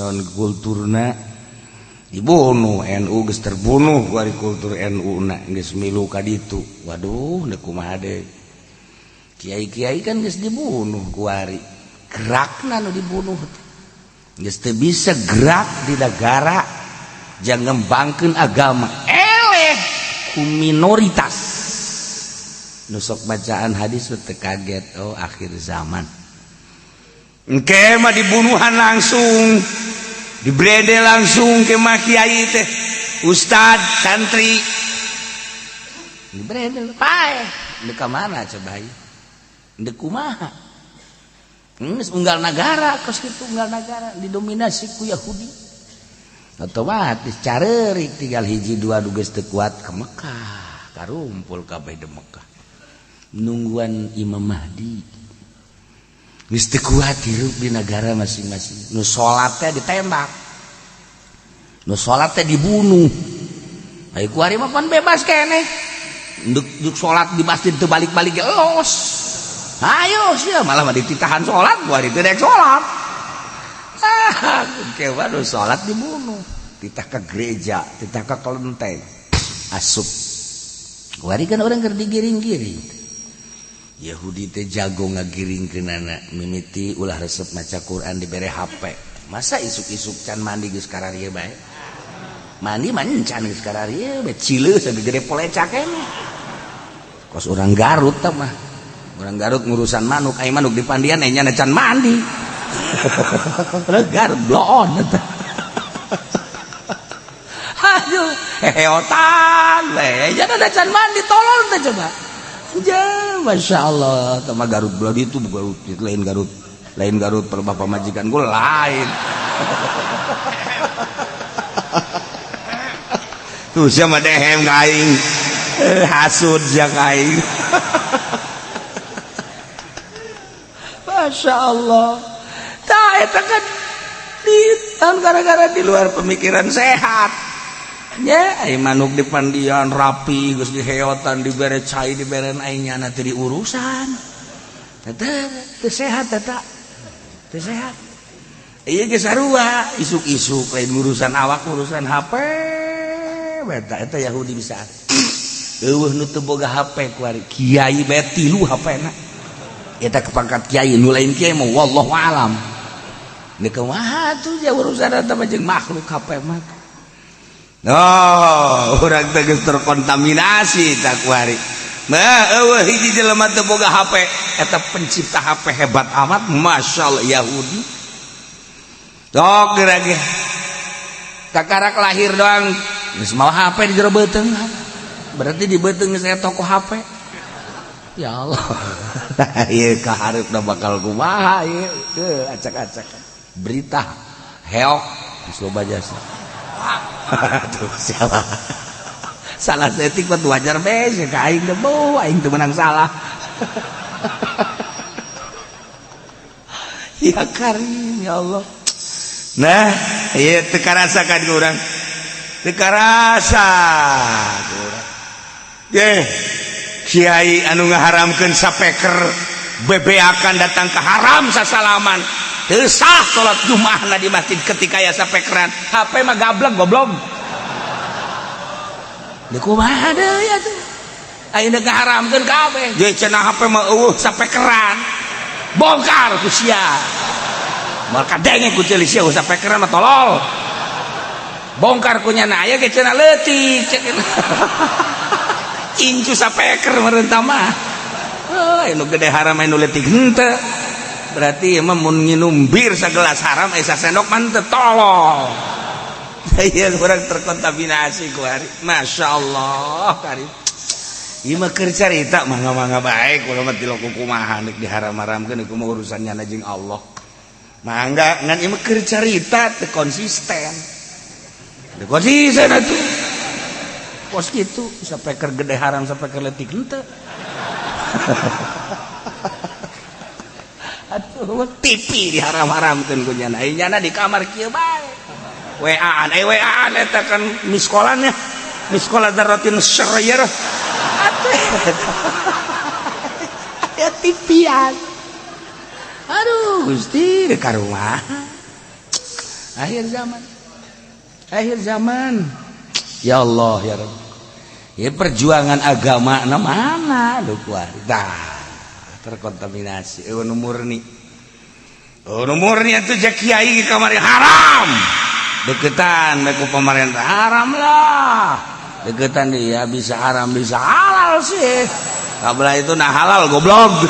naon kulturna. Dibunuh NU geus terbunuh wari kultur NU na geus milu ka ditu. Waduh, deuk kumaha deui. Kiai-kiai kan geus dibunuh kuari. Gerakna nu dibunuh teh. Geus teu bisa gerak di negara jang ngembangkeun agama. Eleh ku minoritas. Nu sok bacaan hadis teu kaget, oh akhir zaman. Engke mah dibunuhan langsung. Dibrede langsung ke mah kiai teh. Ustad, santri. Dibredel, paeh. Deuk ka mana coba ieu? Deuk kumaha? Geus unggal nagara kos kitu unggal nagara didominasi ku Yahudi. Otomatis careurik tinggal hiji dua nu geus teu kuat ke Mekah, karumpul kabeh di Mekah. Nungguan Imam Mahdi. Geus teu kuat hirup di negara masing-masing. Nu salat teh ditembak. Nu salat teh dibunuh. Ayo kuari mah pan bebas keneh. Duk salat di masjid teu balik-balik ge los. Ayo sia malah mah dititahan salat kuari teu rek salat. Ah, ke waduh salat dibunuh. Titah ke gereja, titah ke kelenteng. Asup. Kuari kan orang keur digiring-giring. Yahudi teh jago ngagiringkeunana mimiti ulah resep maca Quran dibere HP. Masa isuk-isuk can mandi geus kararieu bae. Mandi mah can geus kararieu bae, cileus sagede polecak keneh. Kos urang Garut tah mah. Urang Garut ngurusan manuk, ai manuk di pandian nya can mandi. Garut bloon eta. Aduh, heheotan we. Jangan ada can mandi tolol teh coba. Ja, Masya Allah, sama Garut belah itu Garut lain, Garut lain, Garut per bapak majikan gue lain. Tuh siapa dehem aing, hasud jak aing. Masya Allah. Tah eta kan di tahun gara-gara di luar pemikiran sehat. Ya, ai manuk di pandian rapi geus diheotan, dibere cai, dibere aing nyana teu diurusan. Eta teu sehat eta. Teu sehat. Ieu geus sarua, isuk-isuk lain urusan awak, urusan HP. Eta eta Yahudi bisa. Eueuh nu teu boga HP kuari kiai bae tilu HP-na. Eta kepangkat kiai, nu lain kiai mah wallahu alam. Deuk kumaha tuh ja urusan eta mah jeung makhluk HP mah. Oh, urang teh geus terkontaminasi tak kuari. Nah, eueuh hiji jelema teu boga HP, eta pencipta HP hebat amat, masyaallah Yahudi. Sok geura ge. Kakarak lahir doang geus mawa HP di jero beuteung. Berarti di beuteung geus aya toko HP. Ya Allah. Ieu ka hareupna bakal kumaha ieu? Teu acak-acak. Berita heok geus loba jasa. Tuh siapa? Salah setik mah wajar bae ka aing teh beuh aing teu meunang salah. Ya Karim ya Allah. Nah, ieu teu karasakan ku urang. Teu karasa ku urang. Ye, kiai anu ngaharamkeun sapeker bebeakan datang ke haram sasalaman. Teu sah salat Jumaahna di masjid ketika aya sapekeran. HP mah gablek goblok. Deuk kumaha deui atuh? Ayeuna ngaharamkeun kabeh. Ye cenah HP mah eueuh sapekeran. Bongkar ku sia. Moal kadenge ku ceuli sia sapekeran mah tolol. Bongkar ku nyana aya ge cenah leutik cek. Incu sapeker meureun mah. Oh, anu gede haram anu leutik henteu. Berarti emang mun nginum bir sagelas haram, aya sasendok mah teu tolol. Ieu urang terkontaminasi ku hari. Masya Allah Karim. Ieu mah keur carita mangga-mangga bae kula mah tilok kumaha deuk diharam-haramkeun ieu mah urusannya jeung Allah. Mangga ngan ieu mah keur carita teu konsisten. Teu konsisten atuh. Kos kitu sapeker gede haram sapeker leutik henteu. Atuh TV diharam-haramkeun ku nyana. Ai nyana di kamar kieu bae. WA-an, WA-an eta kan miskolannya. Miskola dzarratin syarriyah. Atuh. Ya TV-an. Aduh, Gusti deuk ka rumah. Akhir zaman. Akhir zaman. Ya Allah ya Rabb. Ya perjuangan agama na mana lu kuari. Tah, terkontaminasi. Eueuh nu murni. Oh, nu murni atuh ja kiai kamari haram. Deketan ku pemerintah haram lah. Deketan dia bisa haram bisa halal sih. Kabla itu nah halal goblok.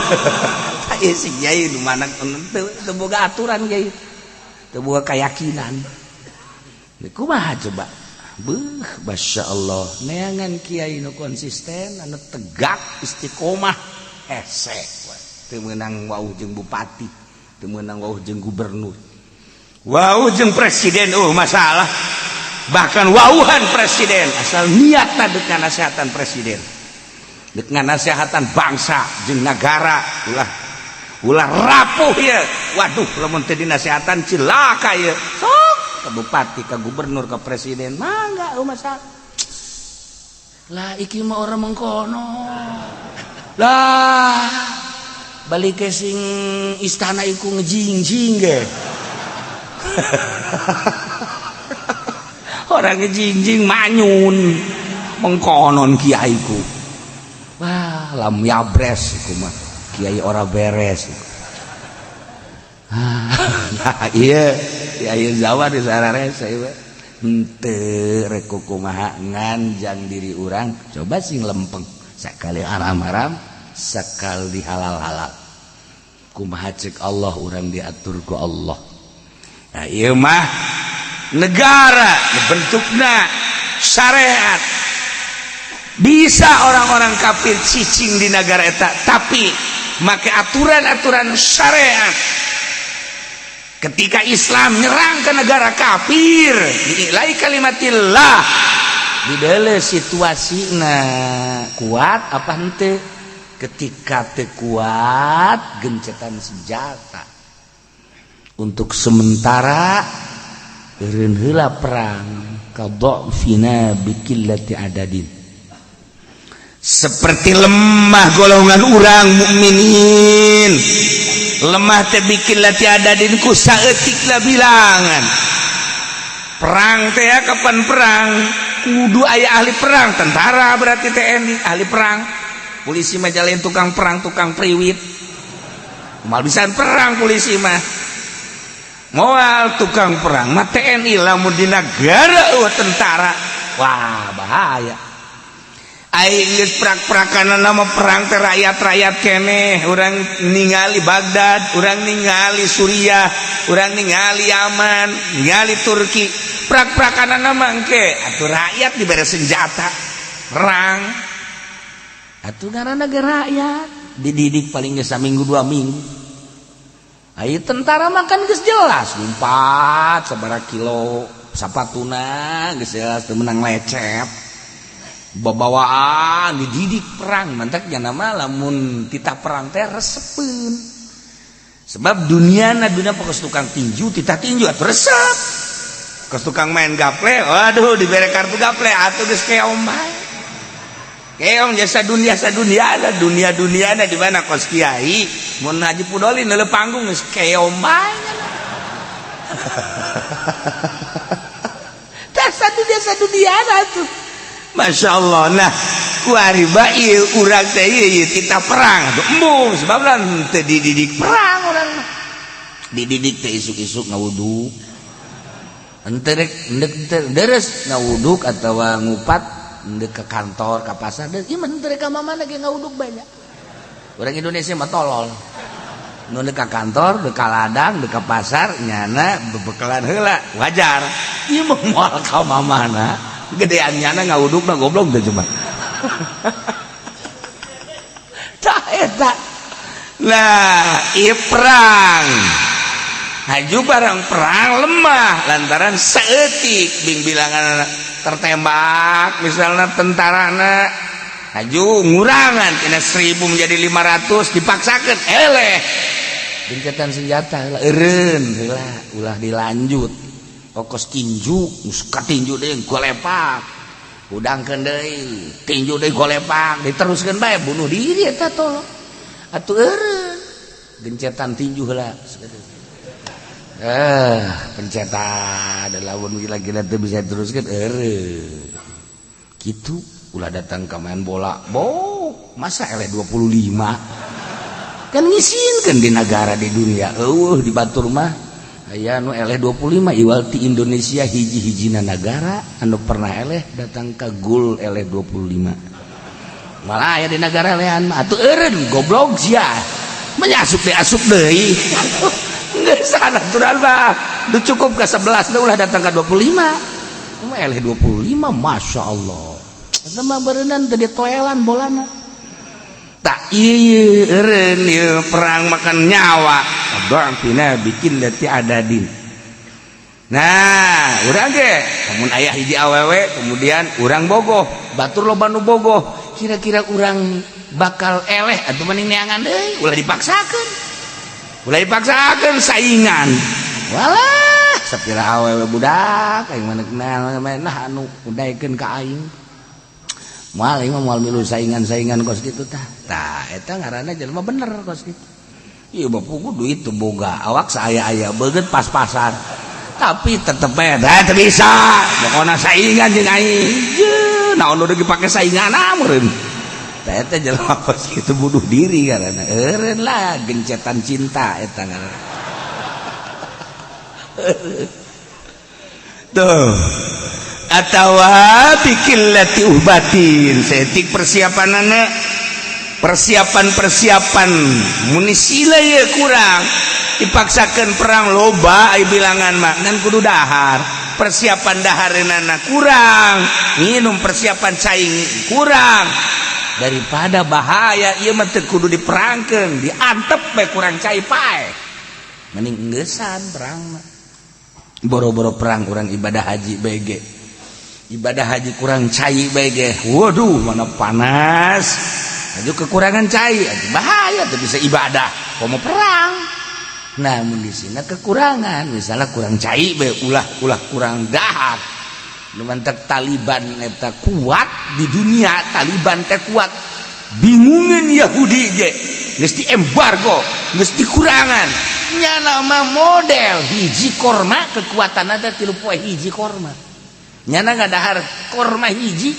Ieu si kiai nu mana teu boga aturan kiai. Teu boga keyakinan. Kumaha coba? Beuh, Masya Allah. Neangan kiai nu konsisten, anu tegak istiqomah hese. Teu meunang wauh jeung bupati, teu meunang wauh jeung gubernur. Wauh jeung presiden masalah. Bahkan wauhan presiden asal niatna deuk ngasehatan presiden. Deuk ngasehatan bangsa jeung nagara ulah ulah rapuh ya. Waduh, lamun teu dinasehatan cilaka ieu. Sok ke bupati, ke gubernur, ke presiden, mangga masalah. Lah iki mah orang mengkono. Lah balik ke sing istana iku ngejingjing ge. Orang ngejingjing manyun mengkonon kiaiku. Wah, lam yabres iku mah. Kiai ora beres iku. Nah, iya. Di akhir zaman di sararese henteu rek kumaha nganjang diri urang coba sing lempeng sakali haram-haram sakali halal-halal kumaha cek Allah urang diatur ku Allah. Nah, ieu mah negara bentukna syariat, bisa orang-orang kafir cicing di negara eta tapi make aturan-aturan syariat. Ketika Islam nyerang ke negara kafir dii'lai kalimatillah, di situasi nah kuat apa henteu. Ketika teu kuat, gencetan senjata untuk sementara, eureun heula perang kadha'fina biqillati adadin, seperti lemah golongan urang mukminin, lemah teh biqillati adadin ku saeutik lah bilangan. Perang teh ya, kapan perang kudu aya ahli perang, tentara berarti TNI ahli perang, polisi mah lain tukang perang, tukang priwit mal bisa perang polisi mah, moal tukang perang mah TNI. Lamun di negara tentara, wah bahaya. Aing geus prak-prakana nama perang teh rakyat-rakyat keneh. Urang ningali Baghdad, urang ningali Suriah, urang ningali Yaman, ningali Turki, prak-prakana nama engke atuh rakyat dibere senjata perang atuh ngaranna ge rakyat dididik paling geus saminggu 2 minggu. Ayo tentara makan geus jelas lumpat sabaraha kilo sapatuna geus jelas teu menang lecet babawaan dididik perang. Mantaknya nama lamun titah perang teh resepeun sebab dunia na dunia pokos tukang tinju, titah tinju atuh resep, kos tukang main gaple, waduh, dibere kartu gaple atuh geus keom bae, keom jasa dunia, sa dunia ada dunia dunia ada di mana kos kiai mun Haji Pudoli neuleuh panggung geus keom bae. Tah sadunia sadunia tuh, Masya Allah. Nah, kuari ieu urang teh ieu titah perang atuh embung sebab teu dididik perang. Urang mah dididik teh isuk-isuk ngawudu henteu rek deres ngawuduk atawa ngupat ndek ke kantor, ke pasar. Ieu mah henteu rek ka mana ge ngawuduk banyak. Orang Indonesia mah tolol, nu ka kantor, dek ka ladang, dek ka pasar, nyana bebekalan heula wajar. Ieu mah moal ka mana gedean nyana ngawuduk mah goblok teh cuma. Tah eta. Nah, ieu perang haju barang perang lemah lantaran saeutik bing bilangan tertembak misalnya tentarana haju ngurangan tina 1000 menjadi 500, dipaksakan eleh. Gencatan senjata heula, eureun heula, ulah dilanjut. Kokos tinju geus katinju deui golepak, udangkeun deui, tinju deui golepak, diteruskeun bae, bunuh diri eta tolong atuh. Eureun gencetan tinju heula, pencetan lamun gila-gila teu bisa teruskeun, eureun kitu. Ulah datang ke main bola bo masa eleh 25 kan ngisinkeun di negara di dunia eueuh di batur mah aya nu eleh 25 iwal ti Indonesia hiji-hijina negara anu pernah eleh datang ke gol eleh 25. Malah aya di negara lean mah atuh eureun goblok sia menyasup deui asup deui geus natural mah du cukup ke 11 ulah datang ke 25. Mah eleh 25, Masya Allah. Eta mah beureunan teu ditoelan bolana. Tak ieu eureun ieu perang makan nyawa dha'fina biqillati adadin. Nah, urang ge lamun aya hiji awewe kemudian urang bogoh, batur loba nu bogoh, kira-kira urang bakal eleh atuh mending neangan deui. Ulah dipaksakeun, ulah dipaksakeun saingan. Walah sapira awewe budak aing mana kenal nah anu udaikeun ka aing moal aing mah moal milu saingan-saingan kos kitu tah. Tah eta ngaranna jelema bener kos kitu. Ieu mah pugu duit teu boga, awak saaya-aya beungeut pas-pasan tapi tetep bae da teu bisa pokona saingan jeung aing. Ye, naon nu dipake saingan meureun. Tah eta jelema kos kitu bunuh diri ngaranna. Eureun lah gencetan cinta eta ngaranna. Tuh atawa bikillati uhbatin setik persiapanana, persiapan-persiapan munisila ya kurang, dipaksakan perang loba ai bilangan mah ngan kudu dahar, persiapan dahareunana kurang, minum persiapan cai kurang, daripada bahaya ieu mah teu kudu diperangkeun, diantep bae kurang cai pae, mending engeusan perang mah. Boro-boro perang, urang ibadah haji bae ge, ibadah haji kurang cai bae ge, waduh mana panas aju kekurangan cai bahaya tuh bisa ibadah komo perang. Namun di sini kekurangan misalnya kurang cai bae, ulah ulah kurang dahar. Nu mantak Taliban eta kuat di dunia, Taliban teh kuat, bingungan Yahudi ge geus di embargo, geus dikurangan. Nyana mah model hiji korma kekuatan ada 3 poe, hiji korma nyana ngadahar korma hiji,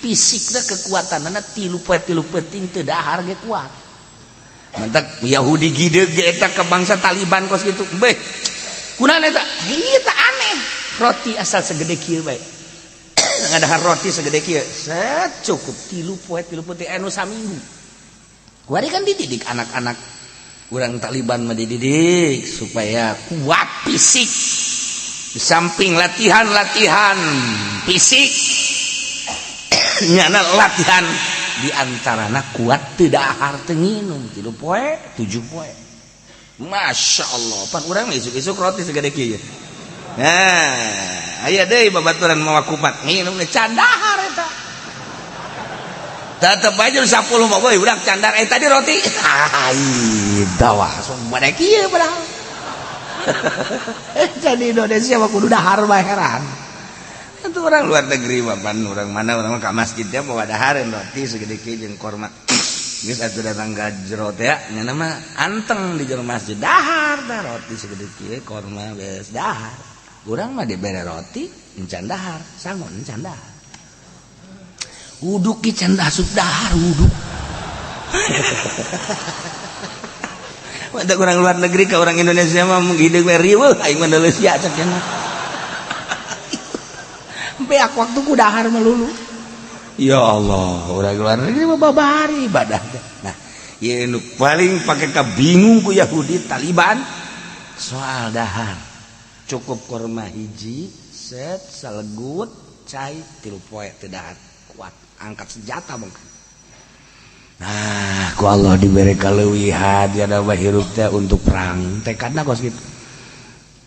fisikna kekuatanana 3 poe 3 peuting teu dahar ge kuat. Mantak Yahudi gideg ge eta ke bangsa Taliban kos kitu. Beh, kunaon eta? Ieu teh aneh, roti asal segede kieu bae, ngadahar roti segede kieu set cukup 3 poe 3 peuting anu saminggu. Kuari kan dididik anak-anak orang Taliban mah dididik supaya kuat fisik, di samping latihan-latihan fisik nyana latihan diantarana kuat teu dahar teu nginum 3 poe 7 poe. Masya Allah, pan urang isuk-isuk roti segede kieu. Nah, aya deui babaturan mawa kupat nginum can dahar eta tetep aja 10 mah boy urang can dahar, eh tadi roti ai dawa semua kieu padahal. Jadi Indonesia mah kudu dahar mah heran. Itu orang luar negeri mah pan orang mana, orang mah ka masjid teh bawa dahareun roti segede kieu jeung korma. Geus atuh datang ka jero teh nya mah anteng di jero masjid dahar tah roti segede kieu korma beres dahar. Urang mah dibere roti encan dahar, sangon encan dahar. Uduk ki can asup dahar uduk. Mantap orang luar negeri ke orang Indonesia mah hideung we riweuh aing mah Malaysia cek cenah. Beak waktu ku dahar melulu. Ya Allah, orang luar negeri mah babari ibadah teh. Nah, ieu nu paling pake kabingung ku Yahudi Taliban soal dahar. Cukup korma hiji, set salegut, cai 3 poe teu dahar kuat, angkat senjata mungkin. Nah, ku Allah diberi kaleuwihan ya hirup teh untuk perang. Tekadna kos kitu.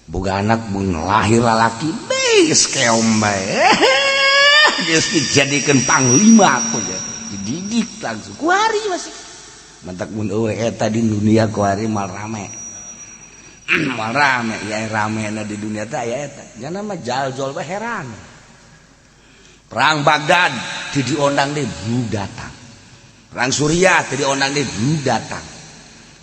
Boga anak mun lahir lalaki geus keom bae. Geus dijadikeun panglima ku dididik langsung kuari masih. Mantak mun eueuh eta di dunia kuari mal rame. Mal rame ya, ramena di dunia teh aya eta. Nya mah jaljol bae heran. Perang Baghdad di diondang deh datang. Perang Suriah tadi diondang deh datang.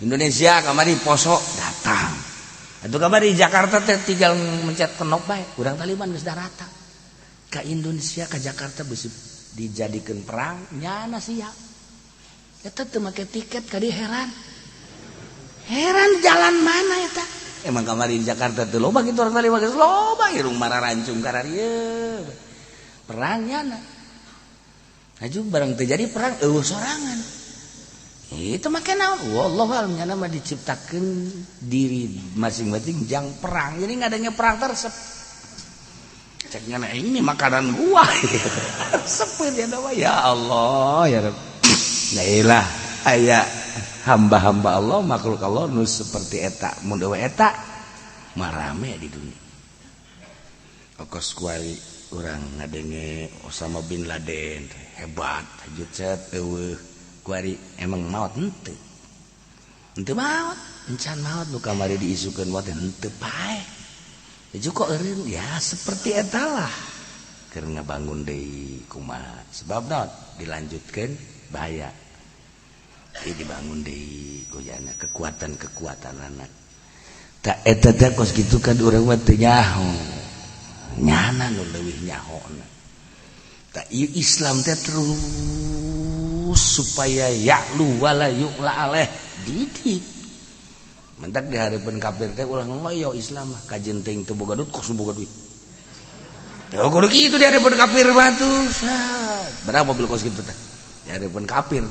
Indonesia kamari Poso datang. Itu kamari di Jakarta teh tinggal mencet kenop bae, urang Taliban geus daratan. Ka Indonesia ke Jakarta bisi dijadikan perang nyana siap. Eta teu make tiket ka heran. Heran jalan mana eta? Emang kamari di Jakarta teh loba kitu orang Taliban geus loba irung mararancung kararieu. Perang nyana. Aju barang terjadi perang eueuh sorangan. Itu make naon? Wallahu a'lam, nyana mah diciptakeun diri masing-masing jang perang. Jadi ngadanya perang tersep. Cek nyana ini makanan gua. Resep ya nama ya Allah ya Rabb. Nah ilah aya hamba-hamba Allah, makhluk Allah nu seperti eta, mun eueuh eta mah rame di dunia. Okos kuari urang ngadenge Osama bin Laden hebat hajut cet eueuh kuari emang maot henteu, henteu maot, encan maot nu kamari diisukeun maot henteu pae. Ju kok eureun ya seperti eta lah keur ngabangun deui kumaha sebab naon dilanjutkeun bahaya. Ieu dibangun deui goyana kekuatan-kekuatan anak tak eta teh kos kitu kan urang mah teu nyaho nyana nu leuwih nyahona. Tak ieu Islam teh terus supaya ya'lu wala yu'la alaih didik. Mentak di hareupeun kafir teh ulah ngoyo Islam mah, kajeun teuing teu boga duit, kos boga duit. Ya kudu kitu di hareupeun kafir mah tuh. Berapa mobil kos kitu teh? Di hareupeun kafir.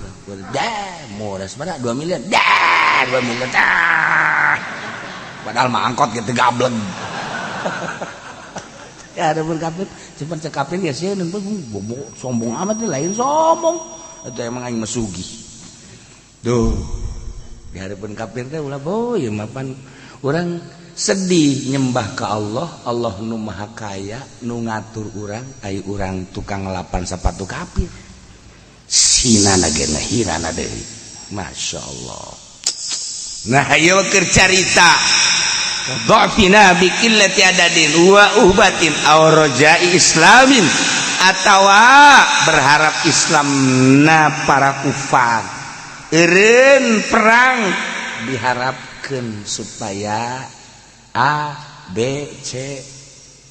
Dah, murah sabaraha, 2 miliar. Dah, 2 miliar. Dah. Padahal mah angkot gitu gableng. Ya hareupeun kafir, cuman cek kafir ya sieun, sombong amat, lain sombong. Itu emang aing mah sugih. Duh. Di hareupeun kafir teh ulah boy mapan urang sedih nyembah ke Allah, Allah nu maha kaya, nu ngatur urang, ai urang tukang lapan sepatu kafir. Sinana ge hirana deui. Masya Allah. Nah, ayo keur carita. Dhafina bi qillati adadin wa uhbatin aw raja'i islamin, atawa berharap Islam na para kufar. Eureun perang diharapkan supaya A B C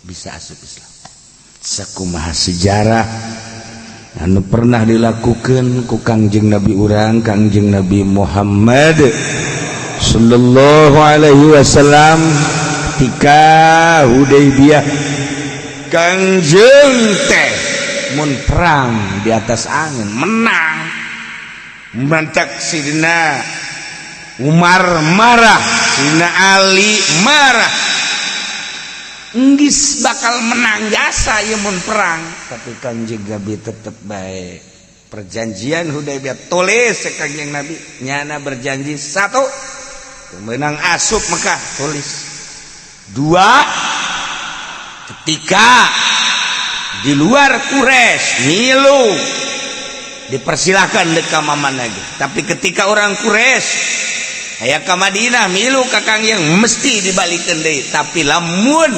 bisa asup Islam. Sakumaha sejarah anu pernah dilakukan ku Kangjeng Nabi urang, Kangjeng Nabi Muhammad sallallahu alaihi wasallam, ketika Hudaybiyah. Kangjeng teh mun perang di atas angin menang, mantak Sidina Umar marah, Sidina Ali marah. Enggis bakal menang jasa ieu mun perang, tapi Kangjeng Nabi tetep baik. Perjanjian Hudaybiyah tulis Kangjeng Nabi, nyana berjanji satu, menang asup Mekah, tulis. Dua, ketika di luar Quraisy milu dipersilahkan deka mana lagi, tapi ketika orang Quraisy aya ka Madinah milu ka Kangjeng mesti dibalikin deui, tapi lamun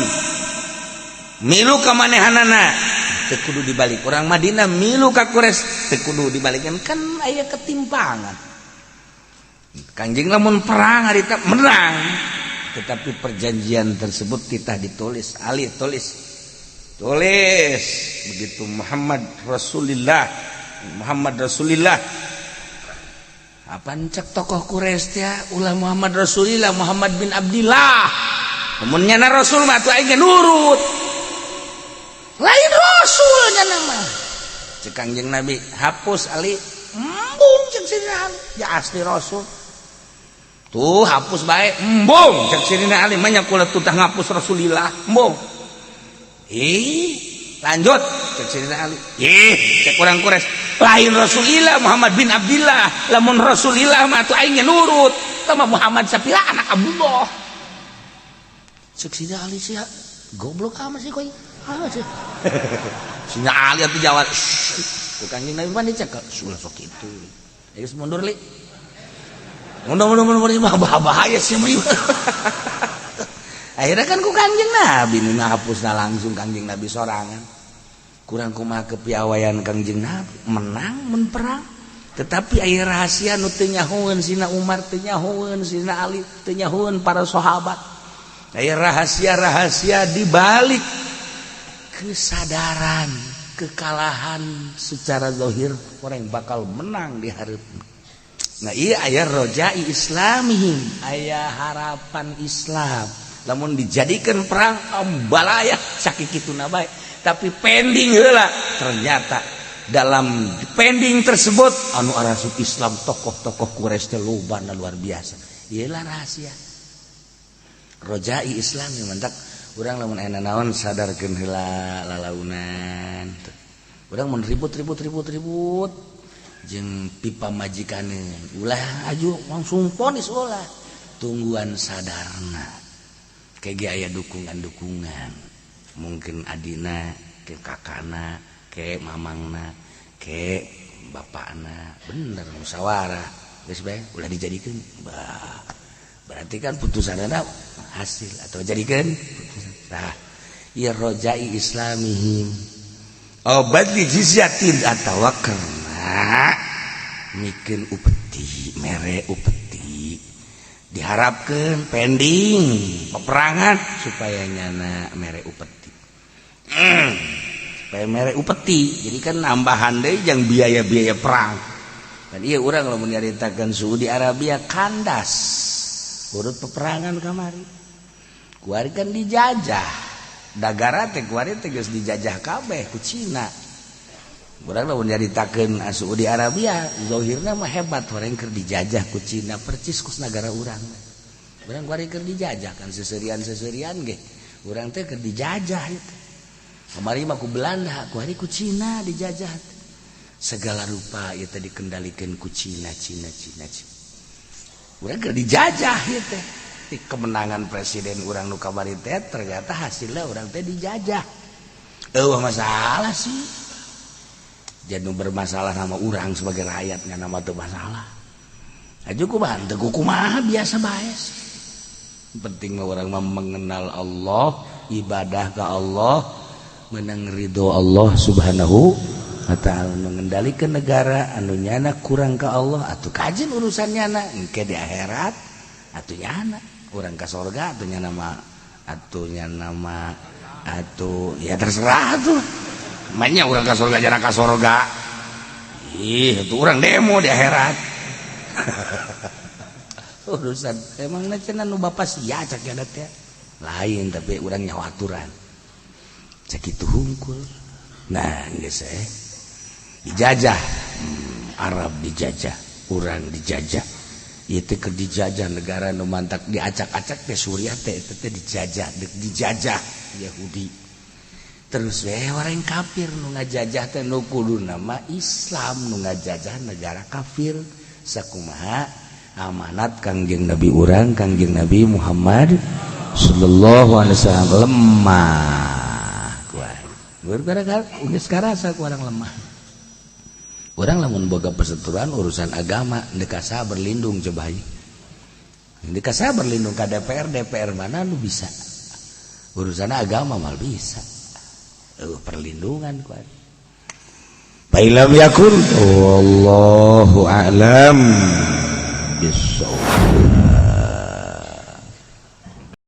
milu ka manehanana teu kudu dibalik. Orang Madinah milu ka Quraisy teu kudu dibalikin, kan aya ketimpangan. Kanjeng lamun perang harita menang, tetapi perjanjian tersebut kita ditulis, Ali tulis, tulis begitu, Muhammad Rasulullah, Muhammad Rasulullah. Apa cek tokoh Quraisy teh, ulah Muhammad Rasulillah, Muhammad bin Abdillah. Mun nyana Rasul mah atuh aing nurut. Lain Rasul nyana mah. Cek Kangjeng Nabi, hapus, Ali. Embung, cek Sidina Ali, ya asli Rasul tuh hapus bae. Embung, cek Sidina Ali mah, kula tutah ngapus Rasulillah, embung. Ih, lanjut, cek Sidina Ali. Ih, cek orang Quraisy, lain Rasulillah, Muhammad bin Abdillah. Lamun Rasulillah mah atuh aing nurut, sama Muhammad sapira anak Abdullah. Cek Sidina Ali, sih goblok amat sih koi. Ah, sih Sidina Ali atuh jawab ku Kangjeng Nabi mah dicekel, sulah sok itu. Geus mundur, li. Mundur, mundur, mundur, mah bahaya sih mah. Akhirnya kan ku Kangjeng Nabi nu ngahapusna langsung Kangjeng Nabi sorangan. Kurang kumaha kepiawaian Kangjeng Nabi menang mun perang, tetapi aya rahasia nu teu nyahoeun Sina Umar, teu nyahoeun Sina Ali, teu nyahoeun para sahabat. Aya rahasia-rahasia di balik kesadaran kekalahan secara zahir orang bakal menang di hareup. Nah, iya, aya rojai islamihim, aya harapan Islam lamun dijadikan perang ambalaya sakit kitu na bae, tapi pending heula. Ternyata dalam pending tersebut anu arasup Islam tokoh-tokoh Quraisy teh lobana luar biasa. Iyalah rahasia rojai Islam yang mantak urang lamun aya naon sadarkeun heula lalaunan. Urang mun ribut ribut ribut ribut jeung pipa majikaneun, ulah aju langsung ponis, ulah, tungguan sadarna kayak ge aya dukungan-dukungan, mungkin adina ke kakana ke mamangna ke bapakna, bener musyawarah, geus bae ulah dijadikeun. Bah, berarti kan putusanna hasil atau jadikan. Nah, ya rojai islamihim obat li jizyatin atawa karena mikeun upeti, mere upeti, diharapkan pending peperangan supaya nyana mere upeti, supaya mere upeti. Jadi kan nambahan deui yang biaya-biaya perang. Dan iya, urang lamun nyaritakeun Saudi Arabia kandas. Urut peperangan kamari. Kuari kan dijajah. Dagara teh kuari teh geus dijajah kabeh ku Cina. Urang lamun nyaritakeun Saudi Arabia, zahirna mah hebat, orang keur dijajah ku Cina percis ku nagara urang. Urang kuari keur dijajah kan seserian-seserian ge. Urang teh keur dijajah itu. Kamari mah ku Belanda, kuari ku Cina dijajah. Segala rupa ieu teh dikendalikan ku Cina, Cina, Cina, Cina. Urang keur dijajah ieu teh. Di kemenangan presiden urang nu kamari teh ternyata hasilnya urang teh dijajah. Euweuh masalah sih. Jadi bermasalah sama urang sebagai rakyat nggak nama tuh masalah. Aja ku bantu ku kumaha biasa bae. Penting mah urang mah mengenal Allah, ibadah ke Allah, menang ridho Allah Subhanahu wa Ta'ala, mengendalikan negara anu nyana kurang ke Allah atau kajian urusan nyana engke di akhirat atuh nyana urang ka sorga atuh nyana mah atuh nyana mah atuh ya terserah tuh. Mainnya urang ka sorga jana ka sorga. Ih, itu urang demo di akhirat. Urusan emang cenah nu bapak sia cak ya teh. Lain, tapi urang nyawa aturan. Sakitu hungkul. Nah, geus eh. Dijajah. Arab dijajah, urang dijajah. Ieu teh keur dijajah negara nu mantak diacak-acak teh Suriah teh eta teh dijajah, deuk dijajah Yahudi. Terus we orang kafir nu ngajajah teh nu kudu nama Islam nu ngajajah negara kafir. Sakumaha amanat Kangjeng Nabi urang, Kangjeng Nabi Muhammad sallallahu alaihi wasallam, lemah kuat. Gara-gara geus karasa ku urang lemah. Urang lamun boga perseteruan urusan agama deuk saha berlindung coba ieu? Deuk saha berlindung ka DPR? DPR mana nu bisa? Urusan agama mal bisa. Perlindungan kuat. Fa illam yakun, wallahu a'lam bissawab.